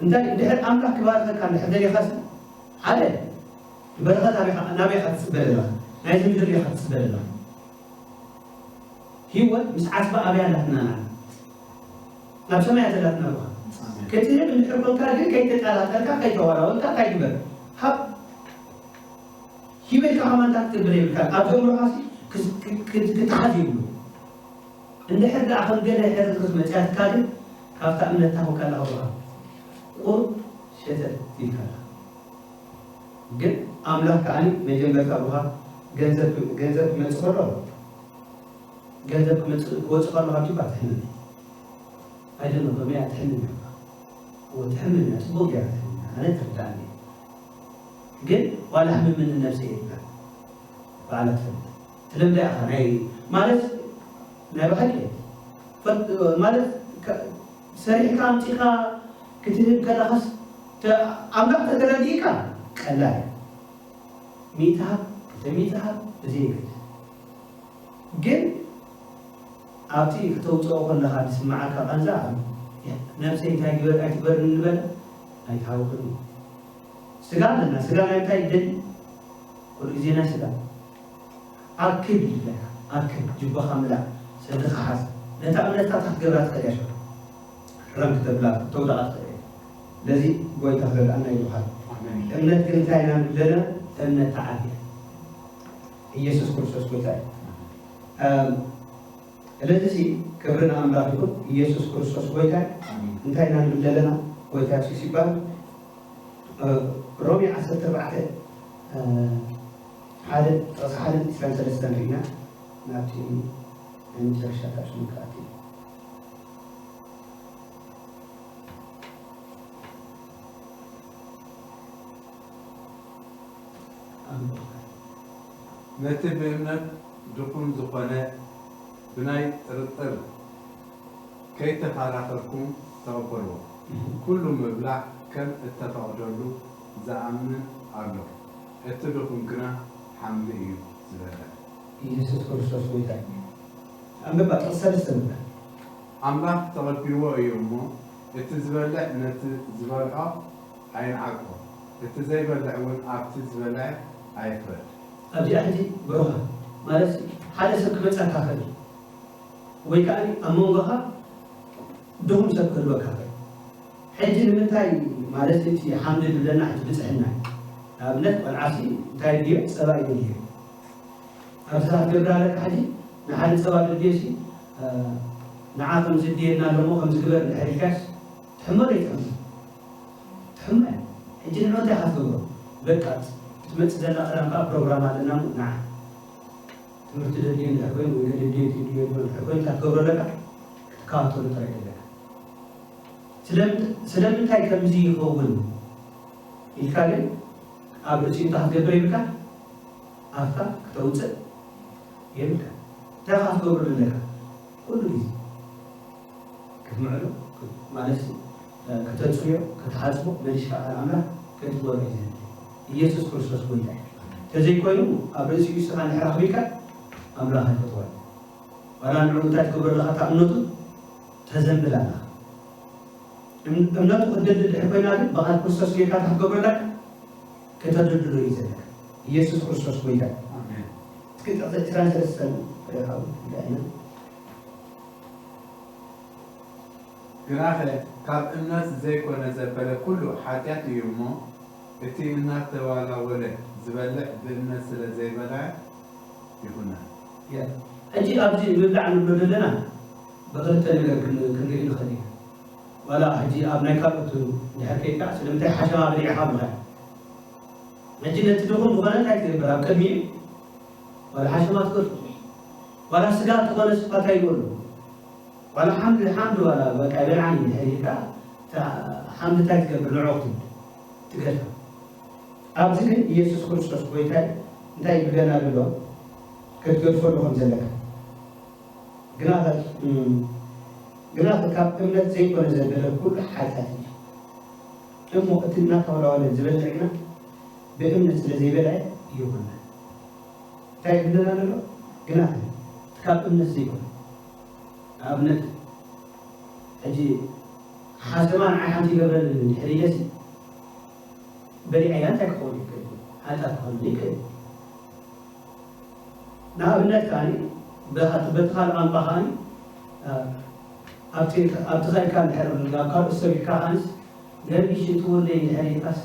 እንታይ እንድሕር ኣምላኽ ክባርኸካ እንድሕር ደሊኻሲ፣ ሓደ በረኸት ኣበይ ኢኻ፣ ናበይ ኢኻ ትጽበ ዘለኻ? ናይዚ ምድሪ ኢኻ ትጽበ ዘለኻ? ህይወት ምስ ዓስባ ኣበይ ኣላትና? ናብ ሰማይ ኣላትና። ኣሜን። ክትህብ እንድሕር ኮንካ ግን ከይተጠራጠርካ፣ ከይተወራወርካ እንታይ ግበር? ሃብ። ሂበልካ ከማን እንታይ ክትገብር የብልካን። ኣብ ዘእምሮኻሲ ክስ-፣ ክ-፣ ክ-፣ ክትሓዝ የብሉ። እንድሕር ደኣ ከም ገለ ሕርር ክትመጽእ ኣትካ ግን ካብታ እምነትካ ኮንካ ኣለኻ ብኻ ቁር ሸተት ኢልካ ኣለኻ። ግን ኣምላኽ ከኣ መጀመርታ ብኻ ገንዘብ፣ ገንዘብ ክመጽእ ከሎ፣ ገንዘብ ክመጽእ፣ ክወጽእ ከሎ ካብ ጅባ ትሕምን። ኣይደለ ከመይ እያ ትሕምን እያ። እወ ትሕምን እያ፣ ጽቡቕ ገይራ ትሕምን እያ። ኣነ ትርዳእኒ። ግን ዋላ ሕምምኒ ነብሰይ የብላን። ባዕላ ትፈልጥ። ትለምዳ ኢኻ ናይ ማለት ናይ ብሓቂ ፈት-፣ ማለት ከ-፣ ሰሪሕካ ኣምጺኻ ክትህብ ከለኻስ ተ-፣ ኣምላኽ ተተረዲእካ ቀላል እዩ። ሚእቲ ሃብ፣ ክልተ ሚእቲ ሃብ፣ እዚ የገድስ። ግን ኣብቲ ክተውፅኦ ከለኻ ዝስምዓካ ቃንዛ፣ ነብሰይ እንታይ ግበር ኣይትግበርኒ ንበለ ኣይትሃውኽኒ። ስጋ ኣለና፣ ስጋ ናይ እንታይ ይደሊ? ኩሉ ግዜ ናይ ስጋ። ኣክብ ይብለካ፣ ኣክብ፣ ጅባኻ ምላእ፣ ሰድኻ ሓዝ። ነታ እምነትካ እታ ክትገብራ ትኽእል እያ፣ ሽዑ ረም ክተብላ፣ ክተውድቓ ትኽእል እያ። ስለዚ ጎይታ ክረድኣና ይብሃል። ኣሜን። እምነት ግን እንታይ ኢና ንብል ዘለና? እምነት ተዓብያ። ኢየሱስ ክርስቶስ ጎይታ እዩ። እም፣ ስለዚ ሲ ክብሪ ንኣምላኽ ይኹን። ኢየሱስ ክርስቶስ ጎይታ እዩ። ኣሜን። እንታይ ኢና ንብል ዘለና? ጎይታ የሱስ ይባል። እ፣ ሮሜ ዓሰርተ ኣርባዕተ፣ እ፣ ሓደ፣ ጥቕሲ ሓደ እስካን ሰለስተን ርኢና ናብቲ ናይ መጨረሻ ካብ ስሙ ክኣቲ። ነቲ ብእምነት ድኹም ዝኾነ ብናይ ጥርጥር ከይተኸራኸርኩም ተቐበልዎ። ኩሉ ምብላዕ ከም እተፈቕደሉ ዝኣምን ኣሎ፣ እቲ ድኹም ግና ሓምሊ እዩ ዝበልዕ። ኢየሱስ ክርስቶስ ጎይታ እዩ። ኣንብባ ጥቕሲ ሰለስተ ንብላ። ኣምላኽ ተቐቢልዎ እዩ እሞ፣ እቲ ዝበልዕ ነቲ ዝበልዖ ኣይንዓቆ፣ እቲ ዘይበልዕ እውን ኣብቲ ዝበልዐ ኣይፍረድ። ኣብዚኣ ሕጂ ብሩኻ ማለት ሓደ ሰብ ክመጻካ ኸእል ወይ ከዓ ኣብ መንጎኻ ድኹም ሰብ ክህልወካ ኸእል። ሕጂ ንምንታይ ማለት እቲ ሓምሊ ዝብለና ሕጂ ብፅሕና እዩ። ንኣብነት ቆልዓሲ እንታይ ድዮ ጸባ እዩ ድልዮ ኣብዚ ሰዓት ገብር ኣለካ ሕጂ ንሓደ ጸባ ድልዮ ሲ ንዓ ከም ዝድየና ኣለሞ ከም ዝግበር እንድሕር ኢልካስ ትሕመ ዶ ይትሕመ? ትሕመ። ሕጂ ንዑ እንታይ ኢኻ ትገብሮ? በቃ ትመጽእ ዘላ ቀዳም ከዓ ፕሮግራም ኣለና እሞ ንዓ ትምህርቲ ደድልዮ እንድሕር ኮይኑ ወይ ደድልዮ ትድልዮ እንድሕር ኮይኑ እንታይ ትገብሮ ኣለካ? ክትከታተሎ ጥራይ ኣለካ። ስለምንት- ስለምንታይ ከምዚ ይኸውን ኢልካ ግን ኣብ ርእሲኡ እንታይ ክትገብር የብልካ? ኣፍካ ክተውፅእ የብልካ። እንታይ ኢኻ ክትገብሮ ዘለካ? ኩሉ ግዜ ክትምዕዶ ማለት ከተጽርዮ፣ ክትሓጽቦ፣ መሊስካ ቃል ኣምላኽ ክትግበሮ እዩ ዘድሊ። ኢየሱስ ክርስቶስ ጎይታ እዩ። ተዘይኮይኑ ኣብ ርእሲኡ ንስኻ እንድሕር ኣኽቢድካ ኣምላኽ ኣይፈትዋን። ዋላ ንዕኡ እንታይ ትገብሮ ኣለኻ? እታ እምነቱ ተዘንብል ኣለኻ። እም- እምነቱ ክትደልድል ድሕር ኮይና ግን ብቓል ክርስቶስ ጌርካ እንታይ ክትገብሮ ኣለካ? ከተደልድሎ እዩ ዘለካ። ኢየሱስ ክርስቶስ ጎይታ እዩ። ኣሜን። እስኪ ጥቕሲ ዕስራን ሰለስተን ርኢኻ እውን እንታይ ዓይነት ግናኸ ካብ እምነት ዘይኮነ ዘበለ ኩሉ ሓጢኣት እዩ እሞ፣ እቲ እናተዋላወለ ዝበልዕ ብእምነት ስለ ዘይበልዐ ይኹነን። ያ፣ ሕጂ ኣብዚ ምብላዕ ንብሎ ዘለና ብኽልተ ነገር ክን- ክንርኢ ንኽእል ኢና። ዋላ ሕጂ ኣብ ናይ ካልኦት እንድሕር ከይድካ ስለምንታይ ሓሸማ በሊዕኻ ምኸድ? ሕጂ ነቲ ድኹም ዝኾነ እንታይ ትገብር? ኣብ ቅድሚኡ ዋላ ሓሸማ ትገርፎ። ዋላ ስጋ እንተኾነ ስፋታ ይበሉ። ዋላ ሓምድ ሓምድ ዋላ በቃ ይበልዓኒ እንድሕር ኢልካ እታ ሓምድ እንታይ ትገብር? ንዕኡ ክትብል ትገድፋ። ኣብዚ ግን ኢየሱስ ክርስቶስ ጎይታይ እንታይ ይብለና ዘሎ? ክትገድፈሉ ከም ዘለካ። ግናኸ እም፣ ግናኸ ካብ እምነት ዘይኮነ ዘበለ ኩሉ ሓጢኣት እዩ። እሞ እቲ እናተወላወለ ዝበልዕ ግና ብእምነት ስለ ዘይበልዐ ይኹን። እንታይ ይብለና ዘሎ? ግናኸ ካብ እምነት ዘይኮነ ኣብነት ሕጂ ሓሰማ ንዓይ ሓንቲ ይገብረኒ እንድሕር ኢለሲ በሊዐያ እንታይ ክኸውን ይኽእል? ሓጢኣት ክኸውን ይኽእል። ንኣብነት ከዓኒ በቲ ካልእ ቋንቋ ከዓኒ ኣብቲ ኣብቲ ከድካ እንድሕር ናብ ካልኦት ሰብ ኢልካ ከዓኒስ ገርጊሽ እትወለይ እንድሕር ኢልካስ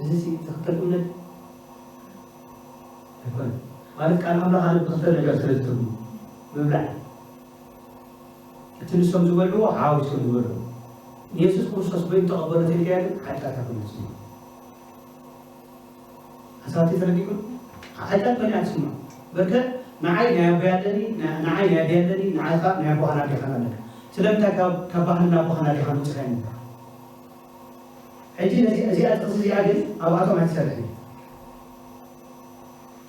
እዚ ሲ ትኽክል እምነት ኣይኮነን። ማለት ቃል ኣምላኽ ኣነ ብኽልተ ነገር ስለ ዝትርጉም ምብላዕ እቲ ንሶም ዝበልዕዎ ሓዊሶም ዝበልዕዎ ንየሱስ ክርስቶስ በይኑ ተቐበሎ ተልካያ ግን ሓጢኣታ ክመጽእ እዩ። ሓሳባተይ ተረዲእኩም? ሓጢኣት በሊዓ ትስምዖ። በርከ ንዓይ ናይ ኣቦይ ኣለኒ፣ ንዓይ ናይ ኣደይ ኣለኒ፣ ንዓኻ ናይ ኣቦኻን ኣዴኻን ኣለካ። ስለምንታይ ካብ ካብ ባህልና ኣቦኻን ኣዴኻን ውፅእ ኣይንብልካ? ሕጂ ነዚ እዚኣ ጥቕሲ እዚኣ ግን ኣብኣቶም ኣይትሰርሕን እዩ።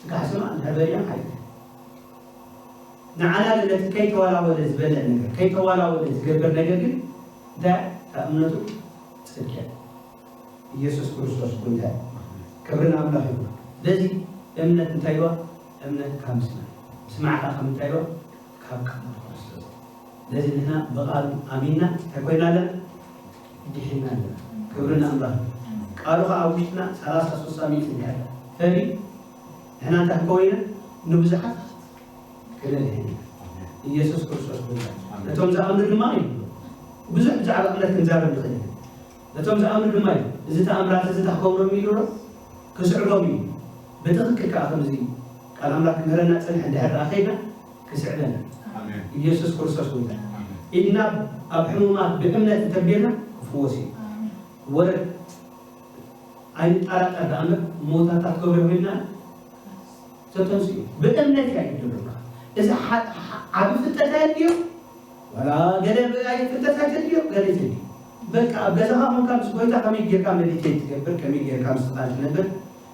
ትካሕስማ እንድሕር በሊዖም ሓይት ንዓና ግን ነቲ ከይተዋላወለ ዝበልዕ ነገር ከይተዋላወለ ዝገብር ነገር ግን እንታይ ካብ እምነቱ ጽድቅ እያ። ኢየሱስ ክርስቶስ ጎይታ እዩ። ክብሪ ንኣምላኽ ይኹን። በዚ እምነት እንታይ ይዋ እምነት ካብ ምስማዕ ምስማዕ ከዓ ከም እንታይ ይዋ ካብ ቃል ክርስቶስ ነዚ ንሕና ብቓሉ ኣሚንና እንታይ ኮይና ኣለና? ድሒና ኣለና። ክብሪ ንኣምላኽ። ቃሉ ኸዓ ኣብ ውሽጥና ሰላሳ ስሳ ሚእቲ እንድሕር ፈሪ ንሕና እንታይ ክንከውን ኢና? ንብዙሓት ክነድሕን ኢና። ኢየሱስ ክርስቶስ ጎይታ። ነቶም ዝኣምኑ ድማ እዩ። ብዙሕ ብዛዕባ እምነት ክንዛረብ ንኽእል ኢና። ነቶም ዝኣምኑ ድማ እዩ። እዚ ተኣምራት እዚ እንታይ ክገብሮም ኢሉ ዶ? ክስዕቦም እዩ። ብትኽክል ከዓ ከምዚ ቃል ኣምላኽ ክምህረና ጸኒሐ እንድሕር ደኣ ኸይድና ክስዕበና። ኣሜን። ኢየሱስ ክርስቶስ ጎይታ። ኣሜን። ኢድና ኣብ ሕሙማት ብእምነት እንተቢርና ክፍወስ እዩ። ኣሜን። ወረ ኣይንጠራጠር ደኣ እምበር ሞታታት ክገብሩ ኮይንና ተተንስኡ። ብእምነት እያ ይደረጋ። እዚ ሓ- ሓ- ዓቢ ፍልጠት ኣየድልዮ ዋላ ገለ ብኣይ ፍልጠት ኣይተድልዮ ገለ ይተድልዮ። በቃ ኣብ ገዛኻ ኮንካ ምስ ጎይታ ከመይ ጌርካ መዲቴት ትገብር፣ ከመይ ጌርካ ምስ ቃል ትነብር፣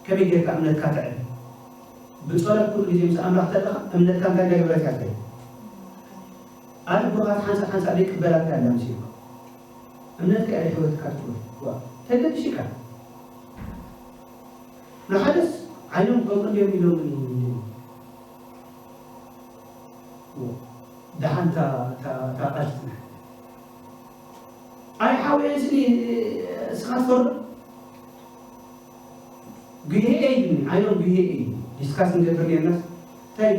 ከመይ ጌርካ እምነትካ ተዕቢ። ብጸሎት ኩሉ ግዜ ምስ ኣምላኽ ተለኻ እምነትካ እንታይ እንዳገበረት እያ ትኸይድ? ኣነ ብሩኻት ሓንሳእ ሓንሳእ ዘይቅበላትካ ኣላ መሲልካ። እምነትካ እያ ሕይወትካ ትብል። ዋ፣ ተገድሽ ኢኻ። ንሓደስ ዓይኖም ከምኡ እንድዮም ኢሎምኒ። ደሓን እታ፣ እታ፣ እታ ቃል ትጽናሕ። ኣይ ሓወየ፣ ስኒ፣ እስኻ ትፈርዶ? ጉሄ እዩ፣ ዓይኖም ጉሄ እዩ። ዲስካስ ንገብር ነርናስ፣ እንታይ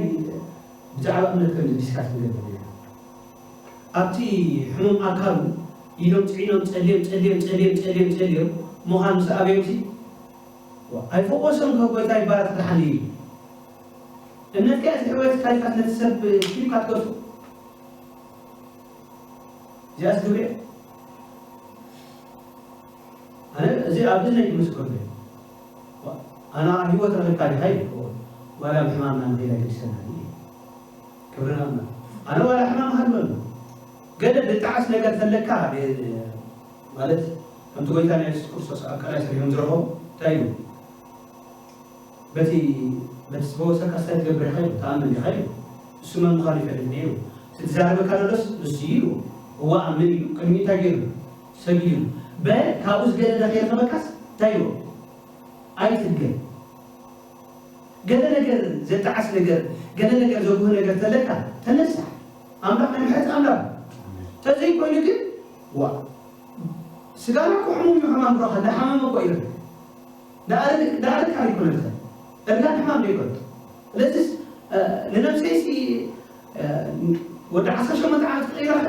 ብዛዕባ እምነት ከም ዲስካስ ንገብር ነርና? ኣብቲ ሕሙም ኣካሉ ኢዶም ጽዒኖም ጸልዮም፣ ጸልዮም፣ ጸልዮም፣ ጸልዮም፣ ጸልዮም፣ ምዃን ምስ ኣበዮምሲ፣ ኣይፈወሶም ከ ጎይታ ይባረክ ደሓን እዩ። እምነትካ እዚ ሕወት ታሪኻት ነቲ ሰብ ኪድካ ትገድፎ። እዚኣስ ግብሪ እያ። ኣነ እዚ ኣብ እዝነይ ክምስክር እየ። ኣና ህይወት ረኺብካ ዲኻ ይብል። ዋላ ብሕማምና ንኸይድ ኣይገድሰና እዩ። ክብሪ ንኣምላኽ። ኣነ ዋላ ሕማም ሃልወኒ። ገለ ብጣዕስ ነገር ተለካ፣ እ፣ ማለት ከምቲ ጎይታና የሱስ ክርስቶስ ኣብ ካልኣይ ሰሪሖም ዝረኸቡ እንታይ ኢሉ? በቲ፣ በቲ ዝፈወሰካ እንታይ ትገብር ኢኻ ኢሉ፣ ትኣምን ዲኻ ኢሉ። እሱ መን ምዃኑ ይፈልጥ ነይሩ። እቲ ዝዛረበካ ዘሎስ ንሱ እዩ ኢሉ። እዋ ኣምን ኢሉ፣ ቅድሚኡ እንታይ ገይሩ? ሰጊዱ። በል ካብኡ ዝገደደ ከይረኸበካስ እንታይ ኢሉ? ኣይትድገም። ገለ ነገር ዘጣዕስ ነገር፣ ገለ ነገር ዘጉህ ነገር ተለካ፣ ተነሳሕ። ኣምላኽ ናይ ምሕረት ኣምላኽ። ተዘይኮይኑ ግን፣ ዋ፣ ስጋና እኮ ሕሙም እዩ፣ ሕማም ብረኻ፣ እንዳሓመመ እኮ እዩ። ዳኣረግ-፣ ዳኣረግካ ኣይኮነ ትኸ-፣ እርጋን ሕማም ዶ ይኮን? ስለዚስ፣ እ፣ ንነብሰይሲ፣ እ፣ ወዲ ዓሰርተ ሸሞንተ ዓመት ክቕይራ ኸ?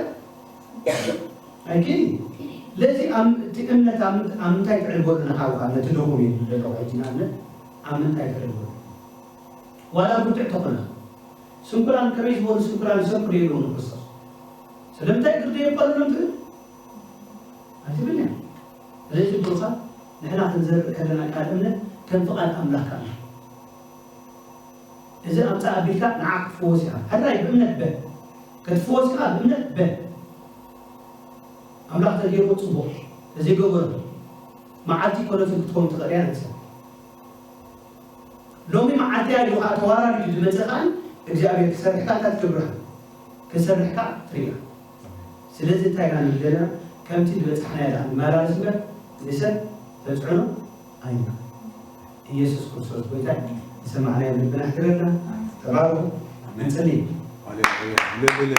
ኣይክእልን። ስለዚ ኣብ፣ እቲ እምነት ኣብ፣ ኣብ ምንታይ ትዕልበሉ ንሓውኻ፣ ነቲ ደኹም እዩ ዘለኹ ሕጂ ንኣብነት፣ ኣብ ምንታይ ትዕልበሉ? ዋላ ብርቱዕ ተኾነ፣ ስንኩላን ከመይ ዝበሉ ስንኩላን ይሰብኩ ዶ የለዉ ንክርስቶስ? ስለምንታይ ግርዶ የብቀሉሎም ትብል? ኣይትብልን እያ። ስለዚ ብሩኻት፣ ንሕና ክንዘርእ ከለና ቃል እምነት ከም ፍቓድ ኣምላኽ ከኣ እዩ። እዚ ኣምጻእ ኣቢልካ ንዓ ክትፍወስ ኢኻ። ሕራይ ብእምነት በል። ክትፍወስ ኢኻ ብእምነት በል። ኣምላኽ ተገይርዎ ጽቡቕ። ተዘይገበሮ መዓልቲ ኮነትን ክትከውን ትኽእል እያ ነቲ ሰብ። ሎሚ መዓልቲ እያ ኢሉ ኸዓ ተዋራሪዱ ዝመጸ ኸዓ እግዚኣብሔር ክሰርሕካ እንታይ ትገብር ኢኻ? ክሰርሕካ ትርኢ ኢኻ። ስለዚ እንታይ ኢና ንብል ዘለና? ከምቲ ዝበጻሕናዮ ደኣ ንመላለስ እምበር ንሰብ ተጽዕኖ ኣይንካ። ኢየሱስ ክርስቶስ ጎይታ እዩ። ዝሰማዕናዮ ልብና ይሕድረልና። ተባረኹ። ንጽሊ። ሃሌሉያ።